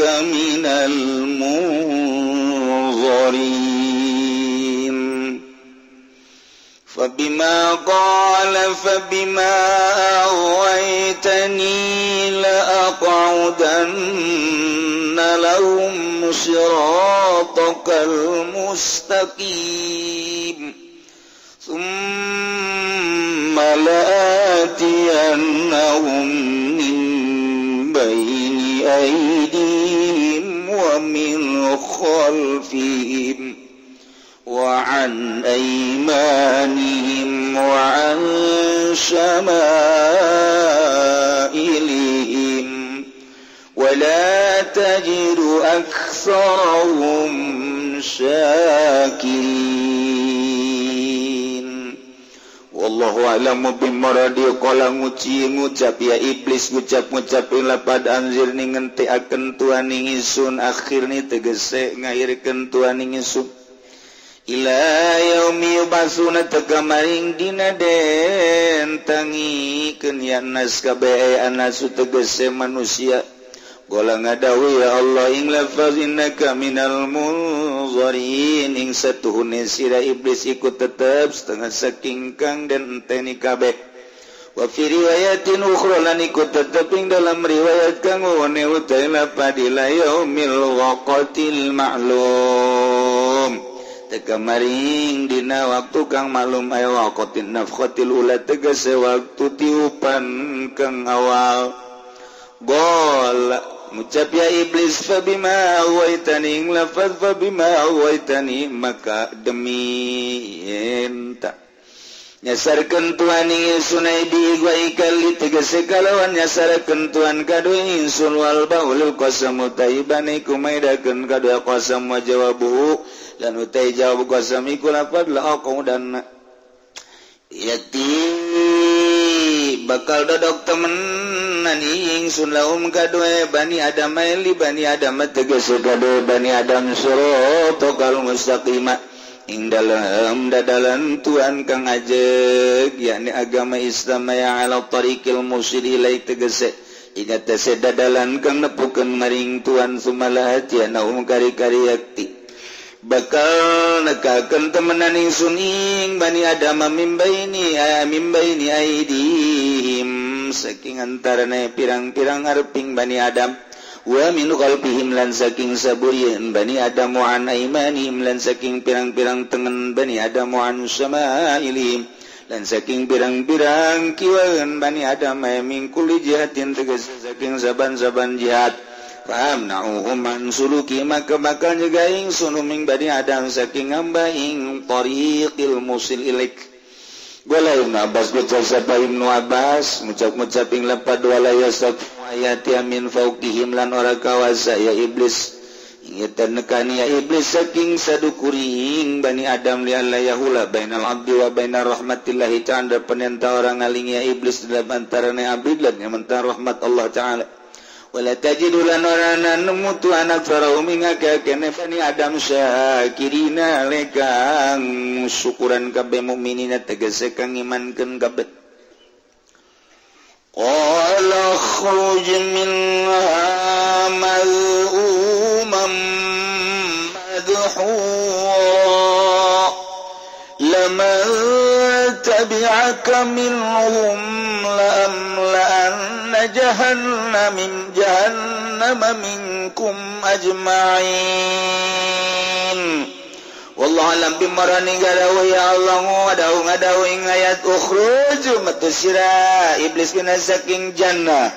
innaka minal munzirin. Fabima qala fabima aghwaytani la'aq'udanna lahum siratakal mustaqim thumma la'atiyannahum min bayni aydihim wa min khalfihim wa an aymanihim wa an syama'ilihim wa la tajidu aktsarahum syakirin. Wallahu a'lamu bimuradi. Qala nguci ngucap ya iblis ngucap-ngucap ing lapad anzirni ngentekaken tuan ingsun akhirni tegese ngahirkeun tuan ingsun ila yaumi yub'atsuna teka maring dina den tangikeun ya nas kabeh anasu tegese manusia. Gola ngadawi ya Allah ing lafaz innaka minal munzirin ing satuhune sira iblis iku tetep setengah saking kang den enteni kabeh. Wa fi riwayatin ukhra lan iku tetep ing dalam riwayat kang wone utai lapad ila yaumil waqatil ma'lum teka maring dina waktu kang maklum ay waqatin nafkhatil ula tegese waktu tiupan kang awal. Gol ngucap ya iblis fabima aghwaytani lafaz fabima aghwaytani maka demi enta nyasarkeun tuan ingsun bi igwaikal tegese kalawan nyasarkeun tuan kadue ingsun wal baulul qasamu taibane kumaidakeun kadue qasam wa jawabuhu lan utai jawab qasam iku lafaz la aqu dan yati bakal dodok temenan ingsun lahum kadue bani adam li bani adam tegese kadue bani adam siratal mustaqima ing dalam dadalan tuan kang ajeg yakni agama Islam ya ala tariqil musil ilai tegese ingat tese dadalan kang nepukeun maring tuan sumalahatianahum kari-kari yakti bakal nekakeun temenan ingsun ing bani adam mimbaini mimbaini aidihim saking antarane pirang-pirang arping bani adam wa min khalfihim lan saking saburieun bani adam wa an aimanihim lan saking pirang-pirang tengen bani adam wa an syama'ilihim lan saking pirang-pirang kiwaeun bani adam min kulli jihatin tegese saking saban-saban jihad. Famna'uhum an suluki maka bakal nyegah ingsun ming bani adam saking ngamba ing tariqil musil ilaik. Wala Ibnu Abbas ngucap sapa Ibnu Abbas ngucap-ngucap ing lapad wala yasatu ayati min fauqihim lan ora kawasa ya iblis ingetan nekani ya iblis saking sadukuring bani adam li alla yahula bainal abdi wa bainar rahmatillahi ta'ala penenta orang ngaling ya iblis dalam antarane abdi lan mentah rahmat Allah ta'ala. Wala tajidu lan orana nemu tu anak farahum ngakene bani adam syakirina lekang syukuran kabeh mukminina tegese kang imankeun kabeh. Qala khruj minha mal'uman madhura laman tabi'aka minhum la'amla'anna jahannama minkum ajma'in. Wallahu alam bimarani gadawu ya Allah ngadawu ngadawu ing ayat ukhruj metu sira iblis kena saking jannah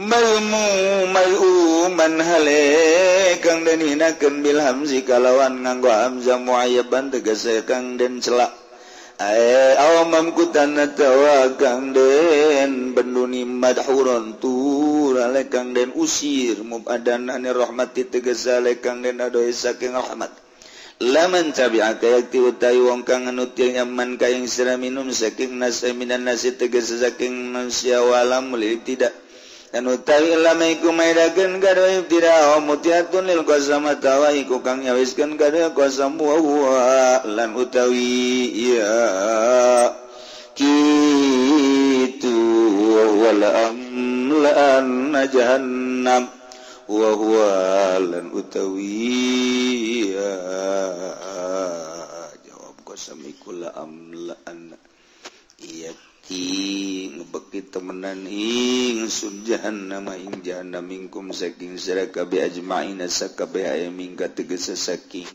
malmu maluman hale kang den hinakeun bil hamzi kalawan nganggo hamzah muayyaban tegese kang den celak ae awam kutana tawa kang den benduni madhuron tur ale kang den usir mubadan anir rahmati tegese ale kang den adoh saking rahmat. Laman tabi'aka yakti utai wong kang anut nyaman ka ing sira minum saking nas minan nasi tegese saking manusia walam li tidak dan utawi lama iku maidakeun kadue ibtida mutiatun lil qasam tawa iku kang nyawiskeun kadue qasam wa huwa lan utawi ya kitu wala amlan jahannam. Wa huwa lan utawi jawab qasam iku la amla iyati ngebeki temenan ingsun jahannam ing jahannam minkum saking sira kabeh ajmaina sakabeh aya mingka tegese saking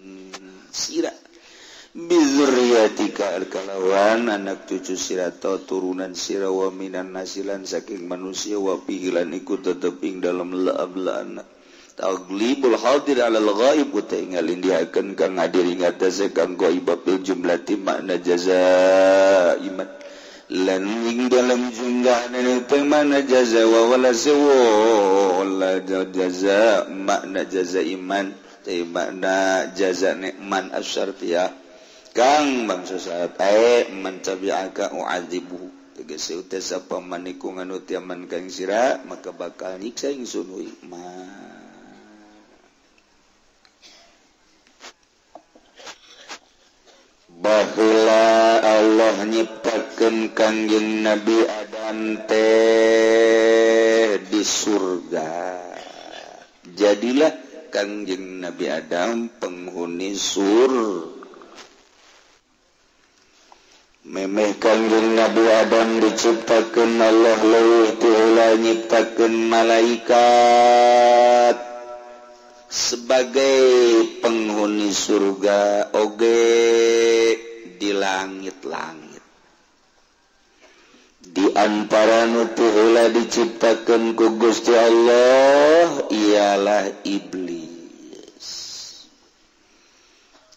sira bizurriyatika kalawan anak cucu sira atau turunan sira wa minan nasilan saking manusia wa pihilan iku tetep ing dalam la-ablaan taglibul hadir alal ghaib wa ta'ingal indiakan kang hadir ing atase kang ghaib bil jumlati makna jaza iman lan ing dalam jumlah teh makna jaza wa wala wala jaza makna jaza iman teh makna jaza nikman asyartiyah kang bangsa syarat ae man tabi'aka u'adzibuhu tegese teh sapa maniku nganut yaman kang sira maka bakal nyiksa ingsun ma. Baheula Allah nyiptakeun Kangjeng Nabi Adam teh di surga. Jadilah Kangjeng Nabi Adam penghuni surga. Memeh Kangjeng Nabi Adam diciptakeun Allah leuwih ti heula nyiptakeun malaikat sebagai penghuni surga oge di langit-langit. Di antara nu teu heula diciptakeun ku Gusti Allah ialah iblis.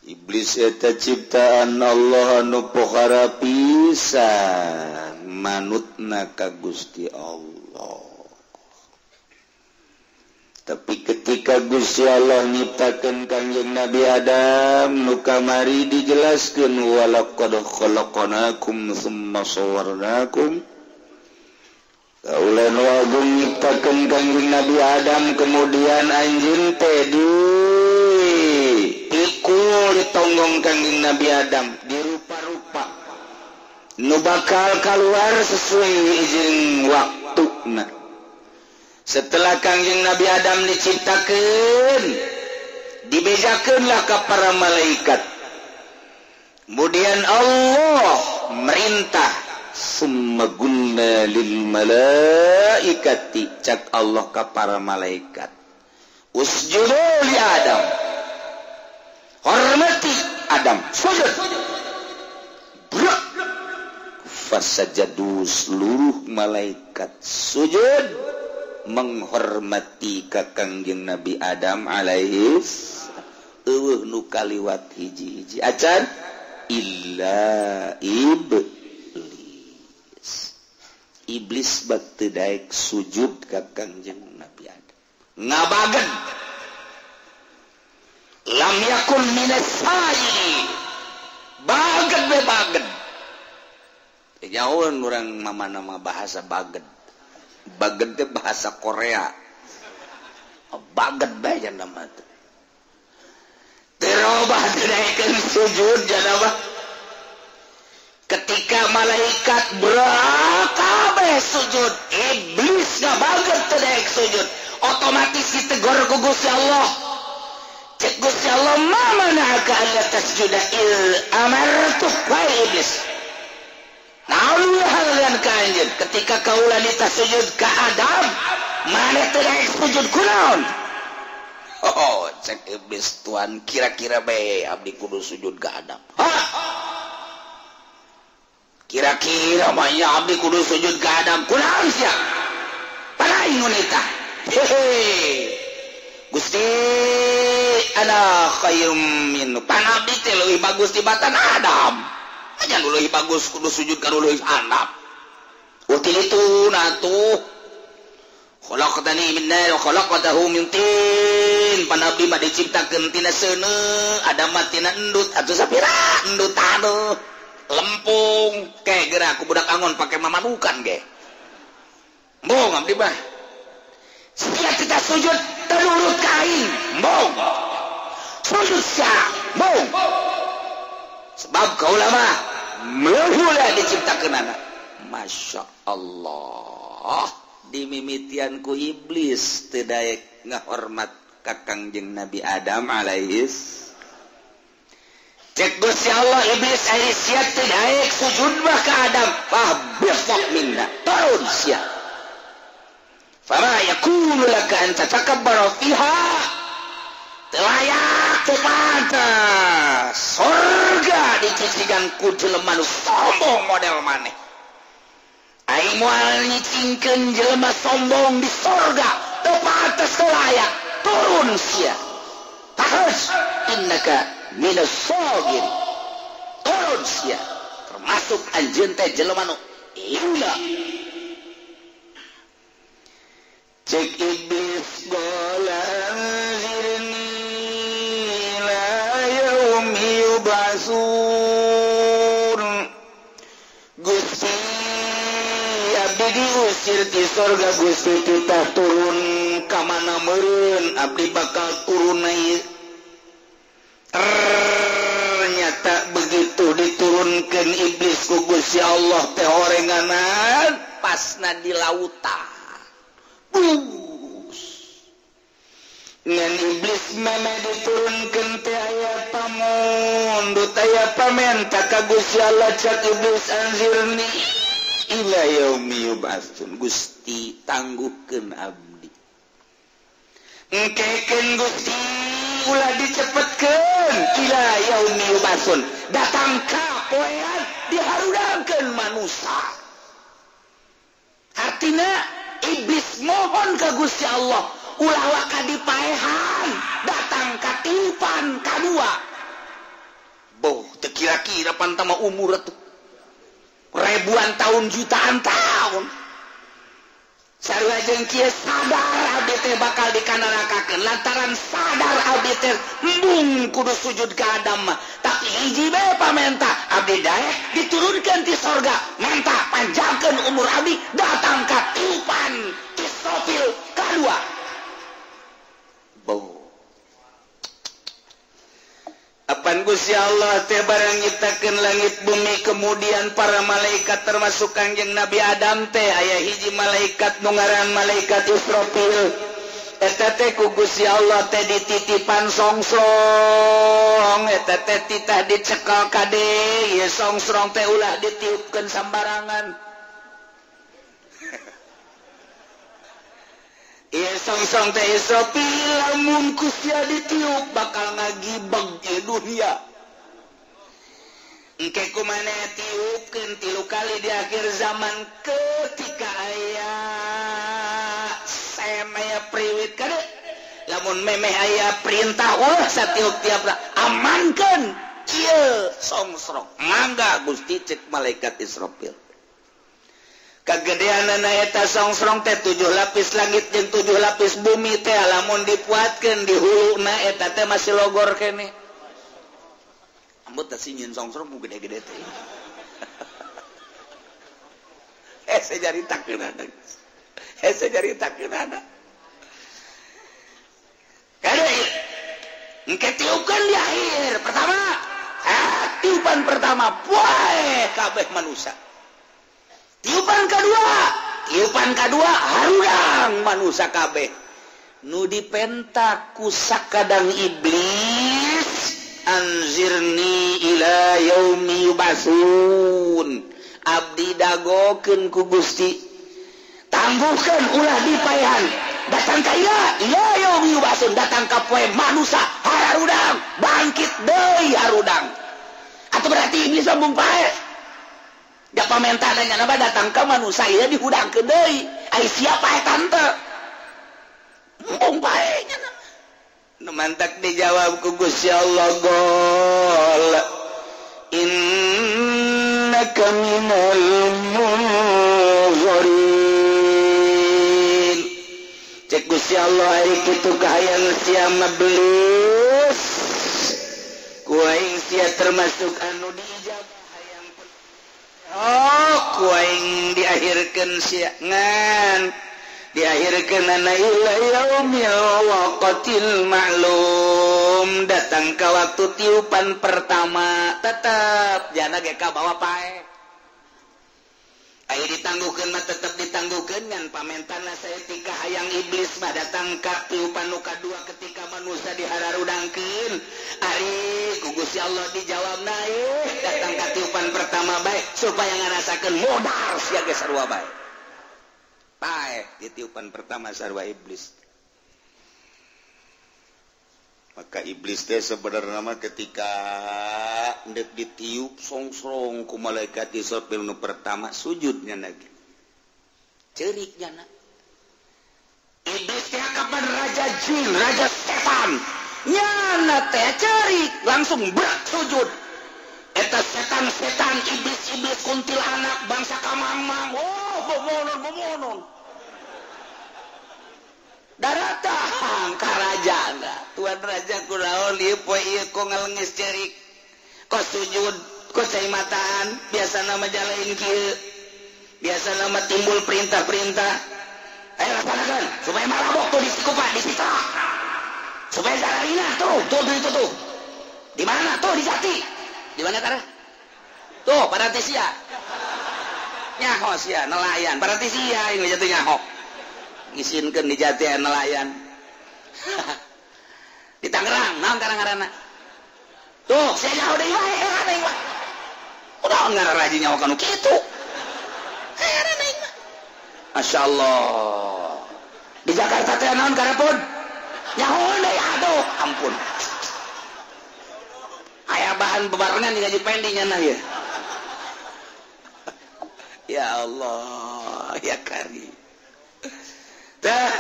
Iblis eta ciptaan Allah anu pohara pisan manutna ka Gusti Allah. Tapi ketika Gusti Allah nyiptakeun Kangjeng Nabi Adam nu kamari dijelaskeun walaqad khalaqnakum tsumma sawwarnakum. Kaula nu agung nyiptakeun Kangjeng Nabi Adam kemudian anjeun teh di pikul ditonggong Kangjeng Nabi Adam dirupa-rupa nu bakal keluar sesuai izin waktuna. Setelah Kangjeng Nabi Adam diciptakeun, dibejakeunlah ka para malaikat. Kemudian Allah merintah, summa qulna lil malaikati, cak Allah ka para malaikat, usjudu li Adam. Hormati Adam, sujud. Brak. Fasajadu, seluruh malaikat sujud menghormati ka Kangjeng Nabi Adam alaihi eueuh nu kaliwat hiji-hiji acan illa iblis. Iblis bak teu daek sujud ka Kangjeng Nabi Adam. Ngabagen lam yakun minas sajidin. Bagen be bagen. Jauhan urang mama-nama bahasa bagen. Bagen teh bahasa Korea. Bagen bae nama teh. Terobah dinaikeun sujud janabah. Ketika malaikat berkabeh sujud, iblis ngabagen teu daek sujud. Otomatis ditegor ku Gusti Allah. Cek Gusti Allah, ma mana'aka alla tasjuda il amartuk wa iblis. Naon halangan ka anjeun ketika kaula nita sujud ka Adam, maneh teu daek sujud kunaon? Oh, cek iblis, tuan kira-kira bae abdi kudu sujud ka Adam. Hah? Kira-kira mah nya abdi kudu sujud ka Adam kunaon sia? Panaing ngunita. Hehe. Gusti ana khairum min. Pan abdi teh leuwih bagus tibatan Adam. Aja nu leuwih bagus kudu sujud ka nu leuwih handap. Util itu natuh. Khalaqtani min nar wa khalaqtahu min tin. Pan abdi mah diciptakeun tina seuneu, Adam mah tina endut atuh sapira endut aduh. Lempung ke geura ku budak angon pake mamanukan ge. Embung abdi mah. Setiap kita sujud tenurut ka aing, embung. Sujud sia, embung. Sebab kaula mah meuhula diciptakeun anak. Masya Allah. Dimimitian ku iblis teu daek ngahormat ka Kangjeng Nabi Adam alaihis. Cek Gusti Allah iblis ari sia teu daek sujud mah ka Adam, fahbit minna, turun sia. Fama yakunu laka an tatakabbara fiha. Teu layak teu pantes surga dicicigan ku jelema nu sombong model maneh. Aing moal nyicingkeun jelema sombong di surga, teu pantes teu layak, turun sia. Tahus innaka minas sagir, turun sia, termasuk anjeun teh jelema nu hina. Cek iblis qala anzirni ila yaumi yub'atsun. Gusti abdi diusir ti sorga, Gusti titah turun ka mana meureun abdi bakal turun ieu. Ternyata begitu diturunkan iblis ku Gusti Allah teh horenganan pasna di lautan. Bus. Ngan iblis meme diturunkan teh aya pamundut aya pamenta ka Gusti Allah cak iblis anzirni ila yaumi yub'atsun. Gusti tangguhkeun abdi. Engkekeun Gusti ulah dicepetkeun ila yaumi yub'atsun. Datang ka poean diharudangkeun manusa. Artina iblis mohon ka Gusti Allah ulah waka dipaehan datang ka tiupan kadua. Boh teu kira-kira pantama umur atuh ribuan tahun jutaan tahun. Sarua jeung kieu sadar abdi teh bakal dikanarakakeun lantaran sadar abdi teh embung kudu sujud ka Adam mah. Tapi hiji bae pamenta abdi daek diturunkeun ti sorga menta panjangkeun umur abdi datang ka tiupan Israfil kadua. Boh. Apan Gusti Allah teh barang nyiptakeun langit bumi kemudian para malaikat termasuk Kangjeng Nabi Adam teh aya hiji malaikat nu ngaran malaikat Israfil. Eta teh ku Gusti Allah teh dititipan songsrong, eta teh titah dicekel kade, ieu songsrong teh ulah ditiupkeun sambarangan. Ieu songsrong teh Israfil lamun ku sia ditiup bakal ngagibeg ieu dunia. Engke kumaneh tiupkeun 3 kali di akhir zaman ketika aya sem aya priwit kade lamun memeh aya perintah ulah satiup tiap amankeun ieu songsrong. Mangga Gusti cek malaikat Israfil. Kagedeanana eta songsrong teh 7 lapis langit jeung 7 lapis bumi teh lamun dipuatkeun di huluna eta teh masih logor keneh. Ambut teh nyieun songsrong mu gede-gede teh. Hese jaritakeun ada. Hese jaritakeun ada. Kade engke tiupkeun di akhir pertama. Tiupan pertama poe kabeh manusia. Tiupan kedua harudang manusia kabeh. Nu dipenta ku sakadang iblis anzirni ila yaumi yub'atsun. Abdi dagokeun ku Gusti. Tangguhkeun ulah dipaehan. Datang ka ila yaumi yub'atsun, datang ka poe manusia harudang, bangkit deui harudang. Atau berarti iblis sombong pae. Da pamentana nya naba datang ka manusia ieu dihudangkeun deui. Ai siapa eta tante? Embung pae nya. Nu mantak dijawab ku Gusti Allah gol. Innaka minal munzirin. Cek Gusti Allah ari kitu kahayang sia mablis. Ku aing sia termasuk anu diijabah. Oh, kuaing diakhirkeun sia ngan diakhirkeun ana ila yaumil waqtil ma'lum, datang ka waktu tiupan pertama tetep jana ge ka bawa pae. Aya ditangguhkeun mah tetep ditangguhkeun ngan Ngan pamentana saeutik hayang iblis mah datang ka tiupan nu kadua ketika manusia dihararudangkeun. Ari ku Gusti Allah dijawab naik datang ka tiupan pertama bae supaya ngarasakeun modar sia ge sarua bae. Paeh di tiupan pertama sarua iblis. Maka iblis teh sebenarnya mah ketika ndek ditiup songsrong ku malaikat Israfil nu pertama sujudnya lagi. Cerik nyana. Iblis teh kapan raja jin, raja setan. Nyana teh cerik langsung berak sujud. Eta setan-setan iblis-iblis kuntilanak bangsa kamang-mang. Oh, bomonon-bomonon. Daratang ka raja Tuan raja kunaon ieu poe ieu ko ngalengis cerik ko sujud ko cai mataan biasana mah jalain kieu biasana mah timbul perintah-perintah ayo laksanakeun supaya marabok tuh di Cikupa di Citra supaya zararina tuh tuh itu tuh di mana tuh di Jati di mana tara tuh Paratisia nyaho sia nelayan Paratisia ini jatuh nyaho ngisinkeun di Jati nelayan di Tangerang naon karang-karana tuh saya nyaho deui wae heran aing mah udah ngararaji nyaho kanu kitu heran aing mah masyaallah di Jakarta teh naon karapun nyaho deui aduh ampun aya bahan bebarengan di gaji pendi nya ya ya Allah ya kari tah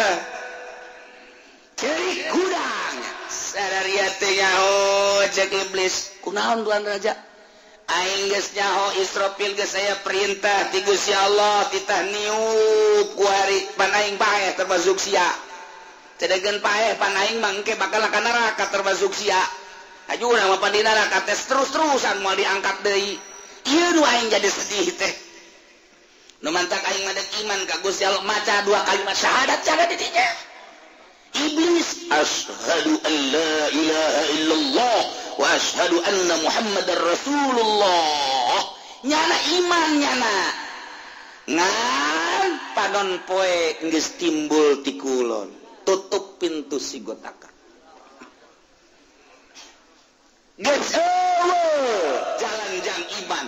cerik gudang sadaria teh nyaho cek iblis kunaon tuan raja aing geus nyaho Israfil geus aya perintah ti Gusti Allah titah niup ku hari pan aing paeh termasuk sia cedegeun paeh pan aing mah engke bakal ka neraka termasuk sia hajuna mah pan di neraka teh terus-terusan moal diangkat deui ieu nu aing jadi sedih teh nu mantak aing mah iman ka Gusti Allah maca dua kalimat syahadat cara di dinya iblis asyhadu an la ilaha illallah wa asyhadu anna muhammadar rasulullah nyana iman nyana ngan panon poe geus timbul ti kulon tutup pintu sigotaka geus eueuh jalan jang iman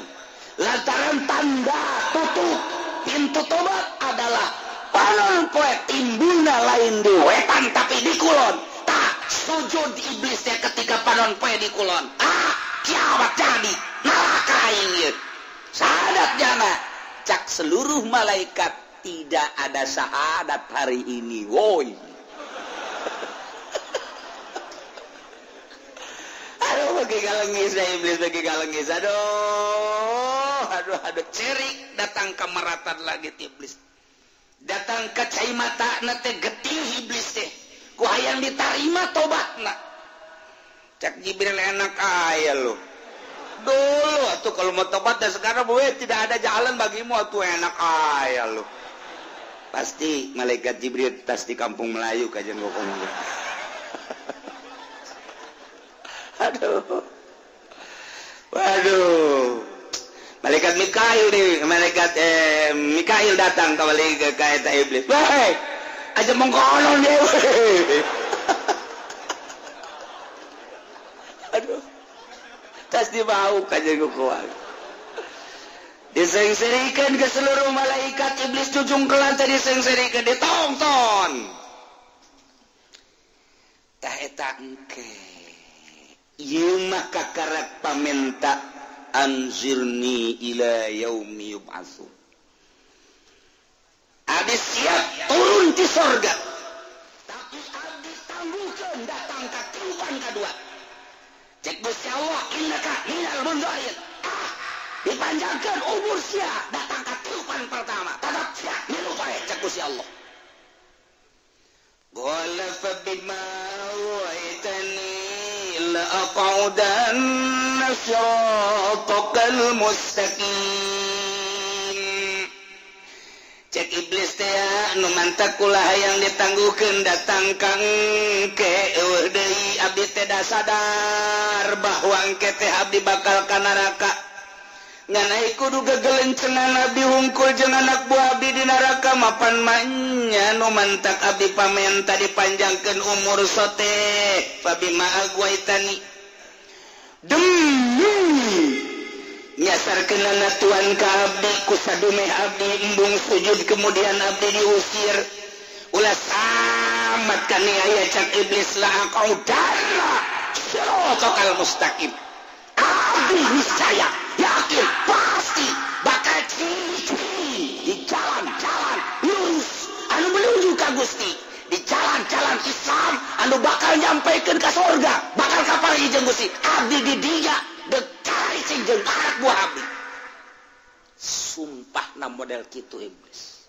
lantaran tanda tutup pintu tobat adalah panon poe timbulna lain di wetan tapi di kulon. Tak sujud iblisnya ketika panon poe di kulon. Ah, kiamat jadi neraka aing ieu. Syahadat jana cak seluruh malaikat tidak ada syahadat hari ini. Woi. Aduh bagi galengis dah iblis bagi galengis. Aduh, aduh, aduh cerik datang ke meratan lagi iblis. Datang ke cai mata na teh getih iblis teh ku hayang ditarima tobatna cak Jibril enak aya lu dulu atuh kalau mau tobat dan sekarang gue tidak ada jalan bagimu atuh enak aya lu pasti malaikat Jibril tas di kampung Melayu kajian ngomong aduh waduh malaikat Mikail nih, malaikat Mikail datang kembali ke kaita iblis. Weh, aja mengkonon dia. Aduh, tas dibau kajian kuat. Disengserikan ke seluruh malaikat iblis jujung ke lantai disengserikan ditonton. Tah eta engke. Ieu mah kakarak pamenta anzirni ila yaumi yub'atsun. Abdi siap turun di sorga tapi abdi tangguhkeun datang ka tiupan kadua. Cek Gusti Allah innaka minal mundzirin. Ah, dipanjangkeun umur sia datang ka tiupan pertama tetap sia milu bae cek Gusti Allah. Qala fa bima waitani la aq'udanna siratakal mustaqim. Cek iblis teh nu mantak kula hayang ditangguhkeun datang kang ke eueuh deui abdi teh da sadar bahwa engke teh abdi bakal ka neraka. Ngan ai kudu gegelencengan abdi hungkul jeung anak buah abdi di neraka mapan manya nu mantak abdi pamenta dipanjangkeun umur sote fabima agwaitani demi nyasarkeunana tuan ka abdi ku sadumeh abdi embung sujud kemudian abdi diusir ulah samat kaniaya cak iblis la aqaudanna siratal mustaqim. Abdi niscaya yakin pasti bakal ciri di jalan-jalan lurus anu menuju ka Gusti, di jalan-jalan Islam anu bakal nyampaikan ka sorga, bakal kapal jeung Gusti. Abdi di dia dek cari jeung anak buah abdi. Sumpah na model kitu iblis.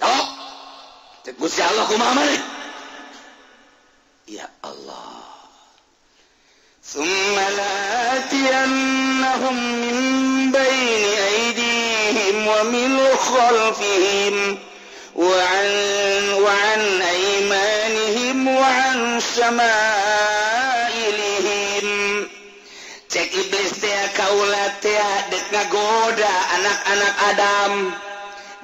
Oh, cek Gusti Allah kumaha maneh? Ya Allah. Summa la'atiyannahum min baini aydihim wa min khalfihim wa an aymanihim wa an syama'ilihim. Cek iblis teh kaula teh dek ngagoda anak-anak Adam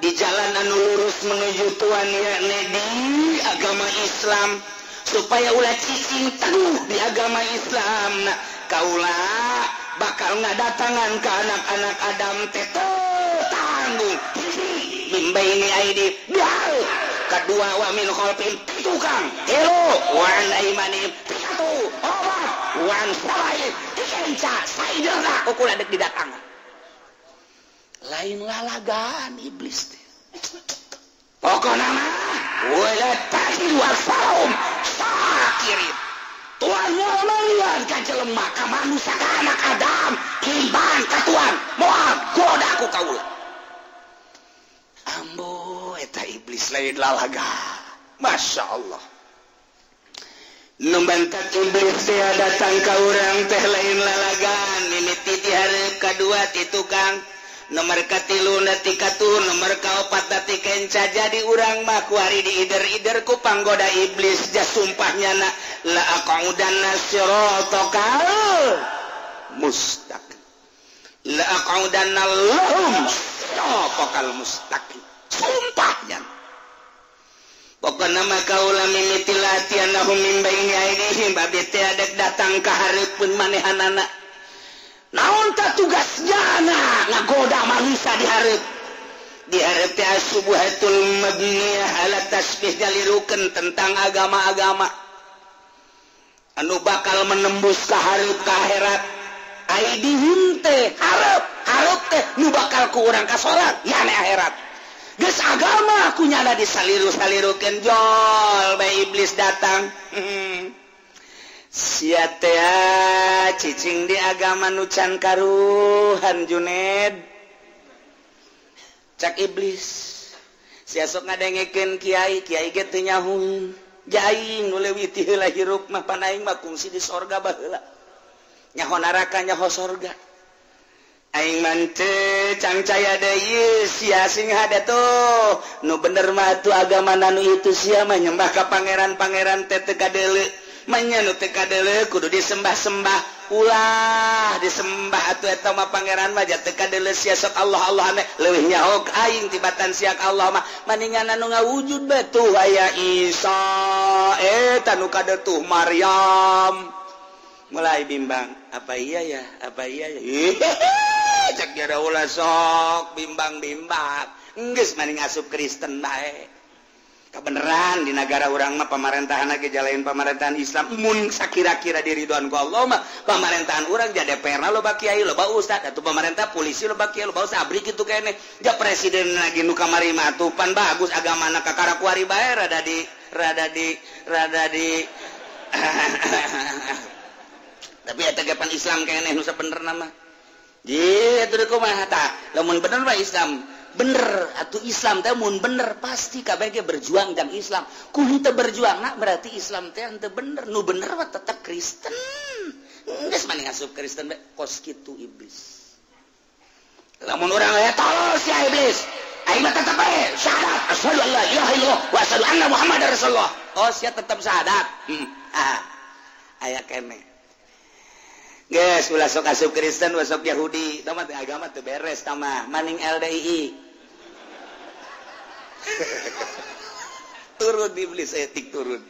di jalan anu lurus menuju Tuhan yakni di agama Islam, supaya ulah cicing teguh di agama Islam. Nah, kaula bakal ngadatangan ke anak-anak Adam teh tanggung mimbaini aidi dua kedua wa min khalfihim tukang tilu wa an aymanihim satu opat wa an syama'ilihim tikenca saidana kukula dek didatangan. Lain lalagaan iblis teh. Pokona mah wala tajidu aksarahum syakirin. Tuhan moal malian ka jelema ka manusia ka anak Adam iman ka Tuhan moal goda ku kaula. Ambo eta iblis lain lalaga. Masya Allah. Nu bantak iblis teh datang ka urang teh lain lalagaan mimiti di hareup kadua ti tukang nomor katilu nati katuh nomor kaopat nati kenca. Jadi urang mah kuari diider-ider ku panggoda iblis. Ja sumpahnya na la aqaudanna siratakal mustaqim la aqaudanna lahum siratakal mustaqim. Sumpahnya pokona mah kaula mimiti latianahum min baini aidihim abdi teh adek datang ka hareupeun manehanana. Naon ta tugasnya na ngagoda manusia di hareup. Di hareup teh asubuhatul mabniyah ala tasbih jalirukeun tentang agama-agama anu bakal menembus ka hareup ka akhirat. Aidihim teh hareup, hareup teh nu bakal ku urang ka salat yane akhirat. Geus agama ku nyada disaliru-salirukeun jol bae iblis datang. Sia teh cicing di agama nu can karuhan Juned. Cak iblis. Sia sok ngadengekeun kiai, kiai ge teu nyaho. Jaing nu leuwih ti heula hirup mah pan aing mah kungsi di sorga baheula. Nyaho neraka nyaho sorga. Aing mah teu cangcaya deui sia sing hade tuh. Nu bener mah atuh agama nu itu sia mah nyembah ka pangeran-pangeran teh teu kadeuleu. Manya nu teu kadeuleu kudu disembah-sembah. Ulah disembah atuh eta mah pangeran mah teu kadeuleu sia sok Allah Allah ane leuwih nyaho aing tibatan sia ka Allah mah maningan anu ngawujud bae tuh aya Isa eta nu kadetuh Maryam. Mulai bimbang, apa iya ya? Apa iya ya? Cek dia ulah sok bimbang-bimbang. Geus maning asup Kristen bae. Kebenaran di negara urang mah pemerintahan lagi jalanin pemerintahan Islam mun sakira-kira diridhoan ku Allah mah pemerintahan urang ja DPR-na loba kiai loba ustad atuh pemerintah polisi loba kiai loba ustad abri kitu keneh ja presiden lagi nu kamari mah atuh pan bagus agamana kakara kuari bae rada di tapi eta ge pan Islam keneh nu sabenerna mah ji atuh kumaha tah lamun bener mah Islam bener atau Islam teh mun bener pasti kabeh ge berjuang jang Islam. Ku henteu berjuang na berarti Islam teh henteu bener. Nu bener mah tetep Kristen. Geus mah ngasup Kristen bae kos kitu iblis. Lamun urang aya tolol sia iblis. Aing mah tetep bae syahadat asyhadu an la ilaha illallah wa asyhadu anna muhammadar rasulullah. Oh sia tetep syahadat. Aya keneh. Geus ulah sok asup Kristen, ulah sok Yahudi, tah mah agama teu beres tah mah, maning LDII. Turun iblis etik turun.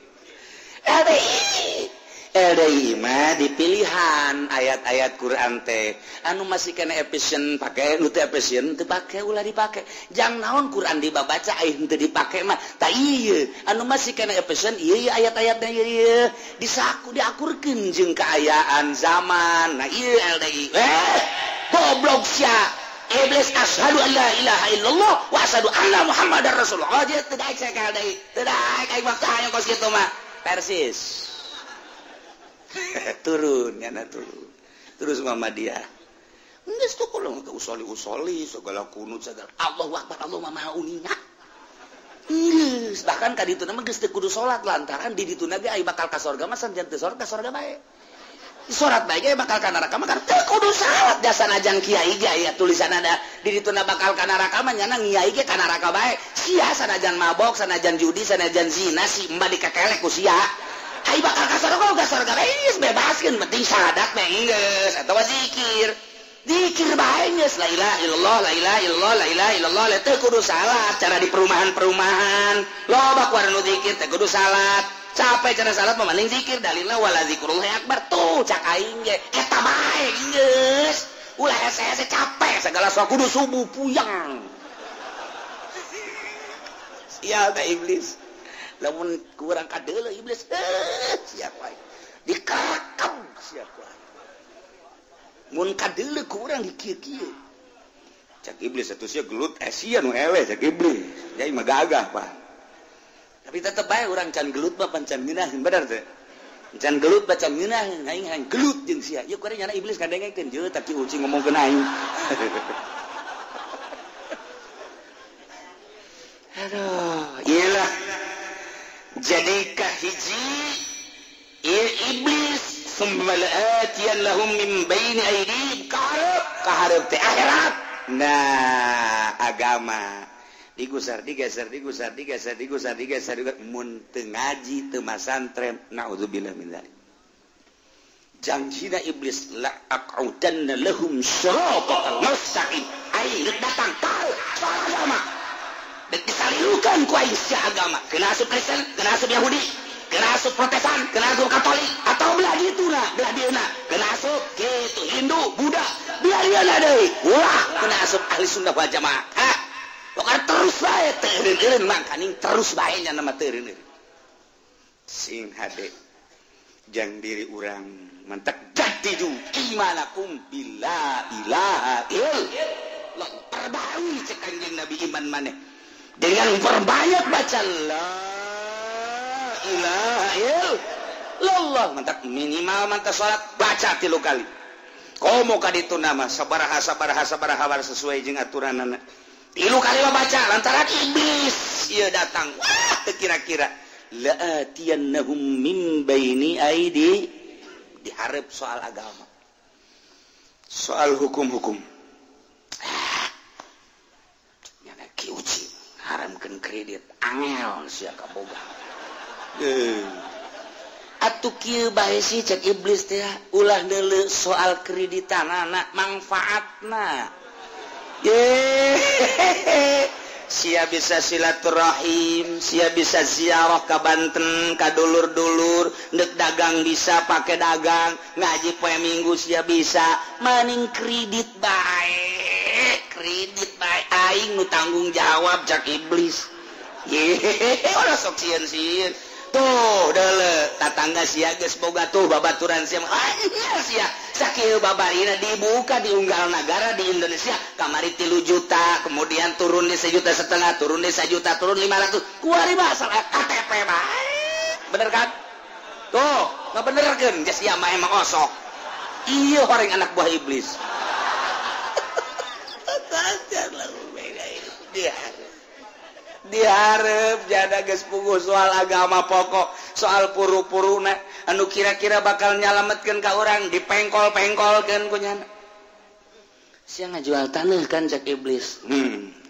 LDII. LDII mah dipilihan ayat-ayat Quran teh anu masih kena efisien pake, nu teu efisien teu pake ulah dipake. Jang naon Quran dibabaca aya henteu dipake mah tah ieu anu masih kena efisien ieu ayat-ayatna ieu disaku diakurkeun jeung kaayaan zaman. Nah ieu LDII. Goblok sia. Iblis asyhadu an la ilaha illallah wa asyhadu anna Muhammadar Rasulullah. Oh, teu daek saya ka LDII. Teu daek aing mah hayang kos kitu mah. Persis. Turun nyana turun terus Muhammadiyah geus tuh kulo ke usoli-usoli segala kunut segala Allahu akbar Allah maha uninga geus bahkan ka dituna mah geus teu kudu salat lantaran di dituna ge aya bakal ka sorga mah sanajan teu salat ka sorga bae salat bae ge bakal ka neraka mah kan teu kudu salat jasa najang kiai ge aya tulisan ada di dituna bakal ka neraka mah nyana kiai ge ka neraka bae sia sanajan mabok sanajan judi sanajan zina si emba dikekelek ku sia ai bakal ka sorga ka sorga geus bebaskeun penting syahadat mah geus atawa zikir zikir bae geus la ilaha illallah la ilaha illallah la ilaha illallah teu kudu salat cara di perumahan-perumahan loba ku anu zikir teu kudu salat capek cara salat mah mending zikir dalilna wala zikrullahi akbar tuh cak aing ge eta bae geus ulah hese-hese capek segala sok kudu subuh puyeng sial ka iblis lamun kurang kadeuleu iblis siap wae dikarakam siap wae mun kadeuleu kurang di kieu-kieu cak iblis atuh sia gelut sia nu eleh cak iblis jadi mah gagah pak tapi tetep bae urang can gelut mah pan can ngeunaheun bener teu can gelut mah can ngeunaheun aing hayang gelut jeung sia ieu kuari nyana iblis kadengekeun jeuh tak ki ucing ngomongkeun aing. Aduh iyalah jadi kahiji iblis summa la'atiyan lahum min baini aydihim kaharep kaharep teh akhirat. Nah agama digusar digeser digusar digeser digusar digeser mun teu ngaji teu masantren naudzubillah min dzalik. Janjina iblis la aq'udanna lahum siratal mustaqim. Ai datang tahu soal agama dek disalilukan ku aing sia agama kena asup Kristen kena asup Yahudi kena asup Protestan kena asup Katolik atau belah dituna belah dieuna kena asup kitu Hindu Buddha belah dieuna deui ulah kena asup ahli sunnah wal jamaah. Ha pokona terus bae teu eureun-eureun mangkaning terus bae nya nama teu eureun-eureun sing hade jang diri urang mantak jadidu imanakum bila ilaha illallah perbarui cek Kanjeng Nabi iman maneh dengan perbanyak baca la ilaha illallah mantak minimal mantak salat baca 3 kali komo ka ditu nama sabaraha sabaraha sabaraha sesuai jeung aturanana 3 kali mah baca lantaran iblis ieu datang wah teu kira-kira la'atiyannahum min baini aidi diharap soal agama soal hukum-hukum nyana ki uci haramkeun kredit angel sia kaboga. Atuh kieu bae sih cek iblis teh ulah neuleu soal kreditanana mangfaatna. Sia bisa silaturahim, sia bisa ziarah ka Banten, ka dulur-dulur, ndek dagang bisa pake dagang, ngaji poe Minggu sia bisa, maning kredit bae. Kredit bae aing nu tanggung jawab cak iblis. Yehehe ulah sok sieun-sieun. Tuh deuleu tatangga sia geus boga tuh babaturan sia. Anjir sia sakieu babarina dibuka di unggal nagara di Indonesia kamari 3 juta, kemudian turun di 1,5 juta, turun di 1 juta, turun 500. Kuari mah asal KTP bae. Bener kan? Tuh, ngabenerkeun geus sia mah emang osok. Ieu horeng anak buah iblis. Diharap jada geus puguh soal agama pokok soal puru-puruna anu kira-kira bakal nyalametkeun ka urang dipengkol-pengkolkeun ku nyana. Sia ngajual taneuh kan cak iblis.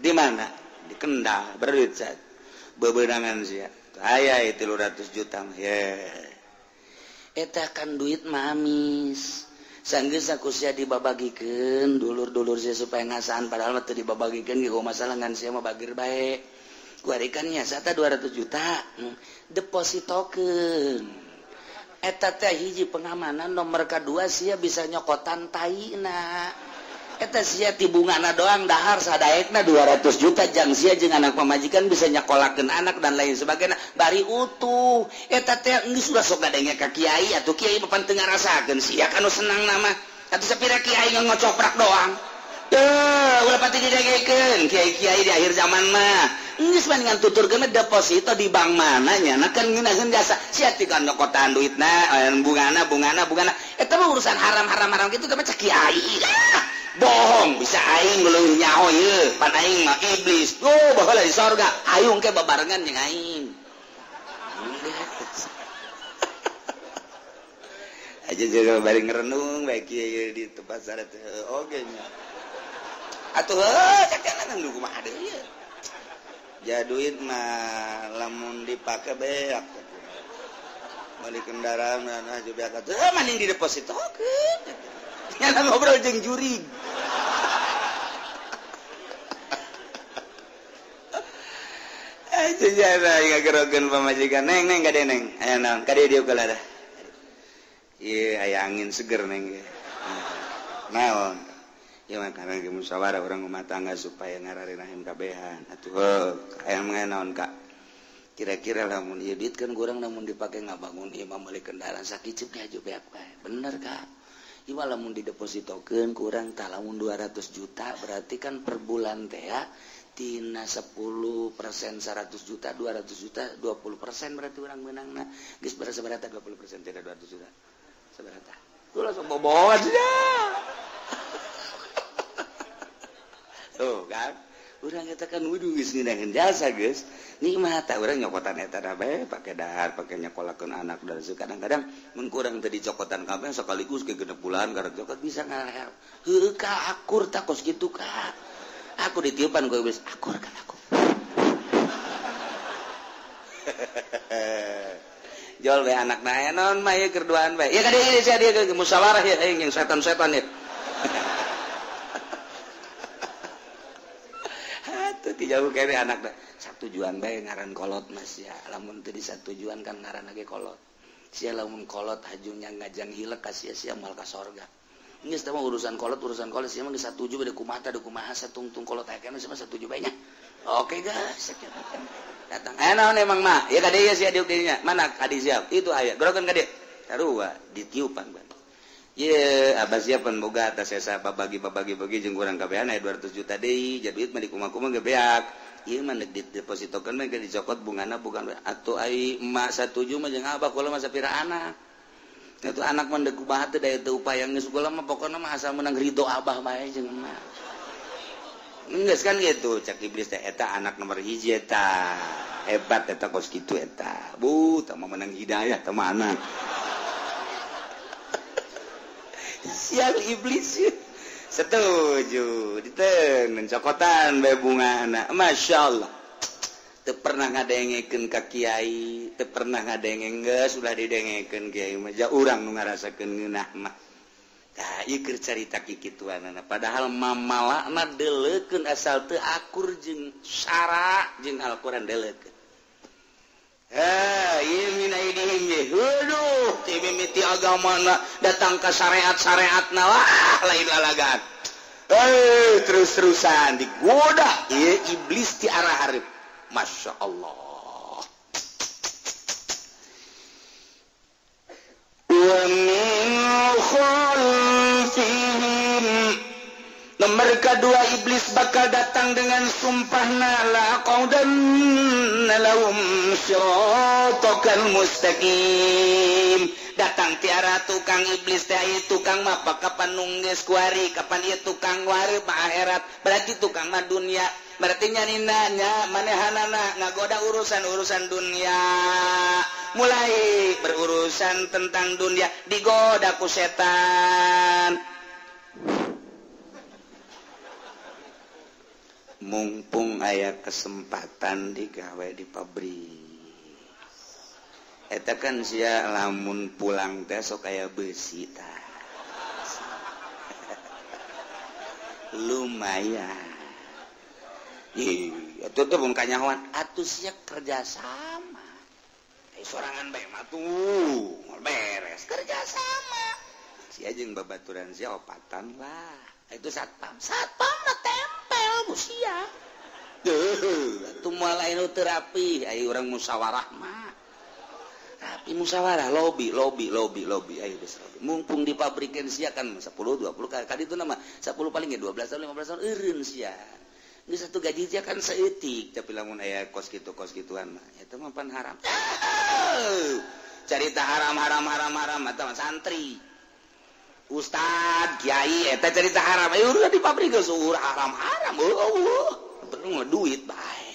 Di mana? Di Kendal berduit saat bebenangan sia. Aya 300 juta mah. Ye. Eta kan duit mah amis. Sanggeus ku sia dibabagikeun dulur-dulur sia supaya ngasaan padahal mah teu dibabagikeun ge masalah ngan sia mah bageur bae. Kuari kan nya sata 200 juta depositokeun. Eta teh hiji pengamanan nomor kadua sia bisa nyokotan taina. Eta sia ti bungana doang dahar sadaekna 200 juta jang sia jeung anak pamajikan bisa nyakolakeun anak dan lain sebagainya bari utuh. Eta teh geus ulah sok ngadenge ka kiai atuh kiai mah pan teu ngarasakeun sia kanu senang nama. Atuh sapira kiai ngocoprak doang. Teu ulah pati didengekeun kiai-kiai di akhir zaman mah. Geus mendingan tuturkeun deposito di bank mana nya na kan ngeunaheun jasa sia ti kan nyokotan duitna bungana bungana bungana. Eta mah urusan haram-haram-haram kitu teh mah cek kiai. Bohong bisa aing leuwih nyaho ieu pan aing mah iblis. Oh baheula di sorga hayung ke babarengan jeung aing. Aja jeung bari ngerenung bae kieu di tempat sare teh oge nya. Atuh heuh cek nu kumaha deui ieu. Ja duit mah lamun dipake beak. Meuli kendaraan nah beak atuh mending didepositokeun. Nyana ngobrol jeung jurig. Aja jana ngagerogeun pamajikan neng neng kade neng. Aya naon kade dieu kalah. Ieu aya angin seger neng ge. Naon? Ieu mah karena ge musyawarah urang rumah tangga supaya ngararinahim kabehan. Atuh heuh aya naon Kak? Kira-kira lamun ieu duit kan kurang lamun dipake ngabangun ieu mah meuli kendaraan sakiceup ge aju beak bae. Bener Kak. Iwa lamun didepositokeun kurang tah lamun 200 juta berarti kan per bulan teh ya tina 10% 100 juta 200 juta 20% berarti urang meunangna geus berasa-berata 20% tidak 200 juta seberata tuh langsung boboan sia. Tuh kan urang eta kan wudu geus ngeunaheun jasa geus nikmat tah urang nyokotan eta da bae pake dahar pake nyokolakeun anak dan kadang-kadang mun kurang teu dicokotan kabeh sekaligus ke genep bulan karek cokot bisa ngarep heueuh ka akur tah kos kitu ka aku ditiupan ku iblis akur kan aku. Jol bae anakna aya naon mah ieu keur duaan bae. Ya ka dieu sia dieu ke musyawarah ya aing jeung setan-setan ya. Atuh ti jauh kene anakna satujuan bae ngaran kolot mas ya. Lamun teu disatujuan kan ngaran lagi kolot. Sia lamun kolot hajunya ngajang hilek ka sia-sia moal ka sorga. Geus teh mah urusan kolot sia mah geus satuju bade kumaha teh kumaha satungtung kolot aya kana sia mah satuju bae nya. Oke guys, datang. Naon emang mah? Ya ka dieu sia diuk dieu nya. Mana kadi siap? Itu aya. Gorokeun ka dieu. Sarua ditiupan ban. Ye, abah siapan boga atas sesa babagi-babagi jeung urang kabehan aya 200 juta deui, jadi duit mah dikumaha-kumaha ge beak. Ieu mah deuk didepositokeun mah ge dicokot bungana bukan atuh ai emak satuju mah jeung abah kula mah sapira anak. Atuh anak mah deuk kumaha teh daya teu upaya geus kula mah pokona mah asal menang ridho abah bae jeung emak. Geus kan gitu cak iblis teh eta anak nomor hiji eta. Hebat eta kos kitu eta. Bu, tah mah menang hidayah tah mah anak. Sial iblis setuju diteun cokotan bae bungana. Masya Allah teu pernah ngadengekeun ka kiai, teu pernah ngadenge geus ulah didengekeun kiai mah ja urang nu ngarasakeun ngeunah mah. Tah ieu keur carita kikituanana padahal mamalakna deuleukeun asal teu akur jeung syara jeung Al-Qur'an deuleukeun. Mimiti agamana datang ke syariat-syariatna wah lain lalagan. Terus-terusan digoda ieu iblis ti arah hareup. Masya Allah. Wa min khalfihim. Nomor kedua iblis bakal datang dengan sumpahna la qaudanna lahum siratal mustaqim. Datang tiara tukang iblis teh ieu tukang mah kapan nunggeus kuari, kapan ieu tukang wari mah akhirat, berarti tukang mah dunia. Berarti nyanina nya manehanana ngagoda urusan-urusan dunia. Mulai berurusan tentang dunia digoda ku setan. Mumpung aya kesempatan digawe di pabrik. Eta kan sia lamun pulang teh sok aya beusi tah. Lumayan. Ih, atuh teh mun kanyahoan atuh sia kerja sama. Sorangan bae mah tuh beres kerja sama. Sia jeung babaturan sia opatan lah. Itu satpam. Satpam mah tempel ku sia. Deuh, atuh moal aya nu teu rapi, aya urang musyawarah mah. Rapi musyawarah lobi lobi lobi lobi ayo geus lobi. Mumpung di pabrikeun sia kan 10 20 kali itu nama 10 paling ge 12 tahun 15 tahun eureun sia. Geus satu gaji sia kan saeutik tapi lamun aya kos kitu kos kituan mah eta mah pan haram. Carita haram haram haram haram eta mah santri. Ustad, kiai eta carita haram. Ayo udah di pabrik geus haram haram. Eueuh, perlu duit bae.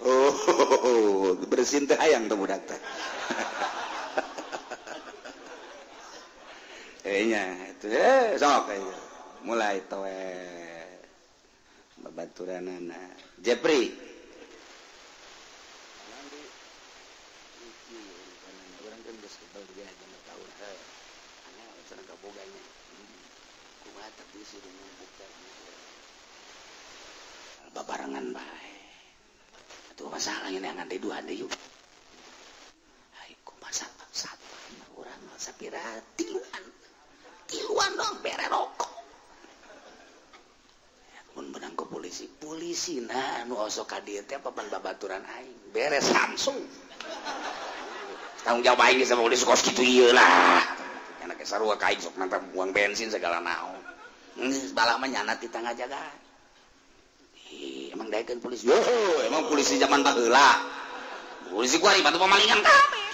Oh, bersin teh hayang teh budak teh. Nya itu sok mulai towe babaturanana. Jepri. Urang kan geus kebal dia jam tahun heuh. Aneh cenah kaboganya. Kumaha tapi sih buka. Babarengan bae. Tuh masalah ini yang ada dua ada yuk. Hai, kumaha satpam urang mah sapira tiluan. Tiluan dong bere rokok. Mun menang ke polisi, polisi nah nu osok ka dieu teh papan babaturan aing beres langsung. Tanggung jawab aing sama polisi kos kitu ieu lah. Nyana ge sarua ka aing sok nantang buang bensin segala naon. Geus balah mah nyana ti tangga jaga. Emang daekeun polisi. Yo, emang polisi zaman baheula. Polisi kuari batu pamalingan kabeh.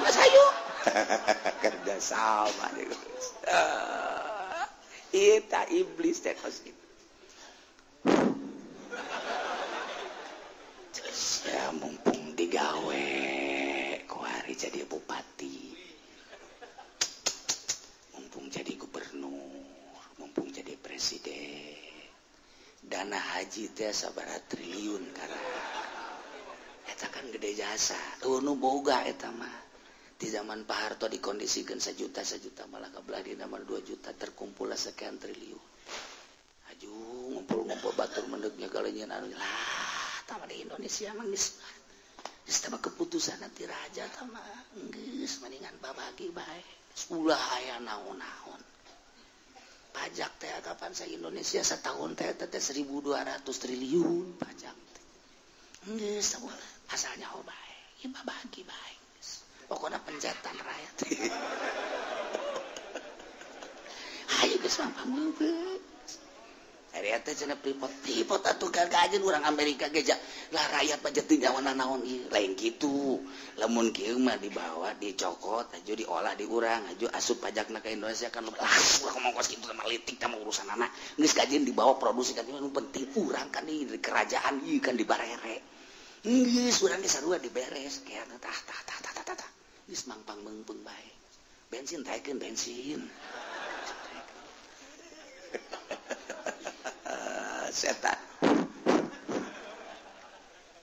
Geus hayu. Kerja sama geus. Eta iblis teh kos kitu. Ya mumpung digawe kuari jadi bupati. Mumpung jadi gubernur, mumpung jadi presiden. Dana haji teh sabaraha triliun karena eta kan gede jasa. Nu boga eta mah. Di zaman Pak Harto dikondisikan sejuta malah kabelah di nama 2 juta terkumpul sekian triliun. Aju ngumpul-ngumpul batur mendeknya galenyeun anu lah tama di Indonesia mah geus geus tama keputusan nanti raja tama geus mendingan babagi bae. Ulah aya naon-naon. Pajak teh kapan sa Indonesia setahun teh teh 1.200 triliun pajak teh. Geus asalnya oh bae, ieu babagi bae. Pokona pencetan rakyat. Hayu geus mah pameupeus. Ari teh cenah pripot atuh gagajeun urang Amerika ge lah rakyat mah teu nyawa naon ieu lain kitu. Lamun kieu mah dibawa dicokot aju diolah di urang aju asup pajakna ka Indonesia kan lah urang ngomong kos kitu mah litik tah urusanana. Geus kajeun dibawa produksi ka nu penting urang kan di kerajaan ieu kan dibarere. Geus urang ge sarua diberes kieu tah tah tah tah tah tah. Geus mangpang meungpeung bae. Bensin taekeun bensin. Setan.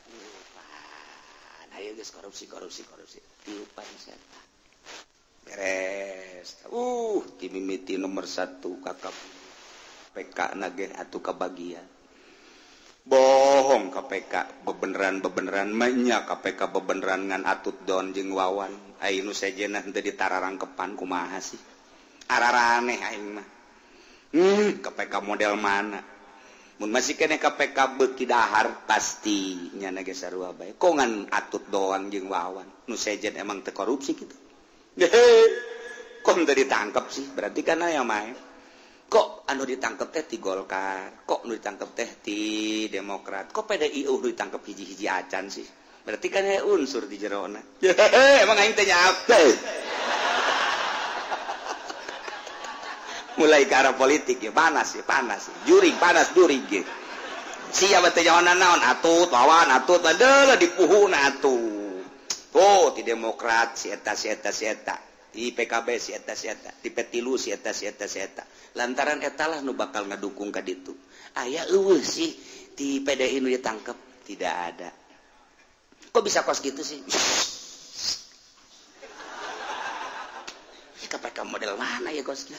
Tiupan. Ayo geus korupsi korupsi korupsi. Tiupan setan. Beres. Timimiti nomor 1 kakap PK nageh atuh kabagian. Bohong KPK bebeneran mah KPK bebeneran ngan atut don jeung Wawan. Ai nu sejenah teu ditararangkepan kumaha sih? Araraneh aing mah. KPK model mana? Mun masih keneh KPK beuki dahar pasti nyana ge sarua bae. Kok ngan atut doang jeung Wawan. Nu sejen emang teu korupsi kitu. Kok teu ditangkep sih? Berarti kan aya mah. Kok anu ditangkep teh ti Golkar, kok anu ditangkep teh ti Demokrat, kok PDI nu ditangkep hiji-hiji acan sih? Berarti kan aya unsur di jerona. Emang aing teh nyape. Mulai ke arah politik ya panas, juring panas juring gitu. Siapa teh nyawa naon atut lawan atut adalah dipuhuna atuh. Oh, di Demokrat si eta si eta si eta, di PKB si eta si eta, di P3 si eta si eta si eta. Lantaran eta lah nu bakal ngadukung ka ditu. Aya eueuh sih di PDI nu ditangkep tidak ada. Kok bisa kos gitu sih? KPK model mana ya kos gitu?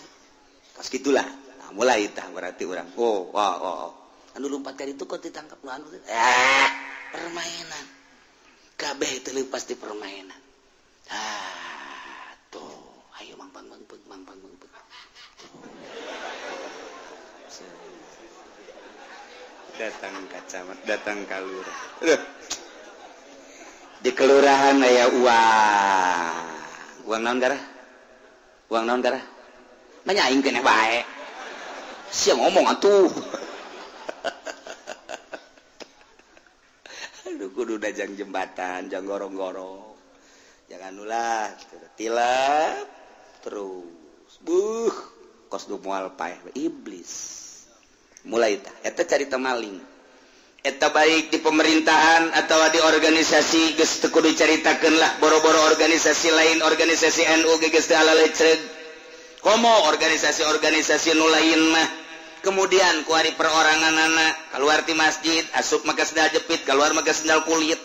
Kos gitulah. Nah, mulai tah berarti urang. Oh, oh, oh. Anu lompat kali itu kok ditangkap nu anu. Permainan. Kabeh teu leupas di permainan. Ah, tuh, ayo mang pang mang pang mang pang mang. Datang ka camat, datang ka lurah. Di kelurahan aya uang. Uang naon darah? Uang naon darah? Nanya aing keneh bae. Sia ngomong atuh. Aduh kudu dajang jembatan, jang gorong-gorong. Jangan ulah tilap terus. Buh, kos du moal paeh iblis. Mulai tah eta carita maling. Eta baik di pemerintahan atau di organisasi geus teu kudu caritakeun lah, boro-boro organisasi lain, organisasi NU ge geus teu alalecreug. Komo organisasi-organisasi nu lain mah. Kemudian kuari peroranganana keluar ti masjid asup make sendal jepit, keluar make sendal kulit.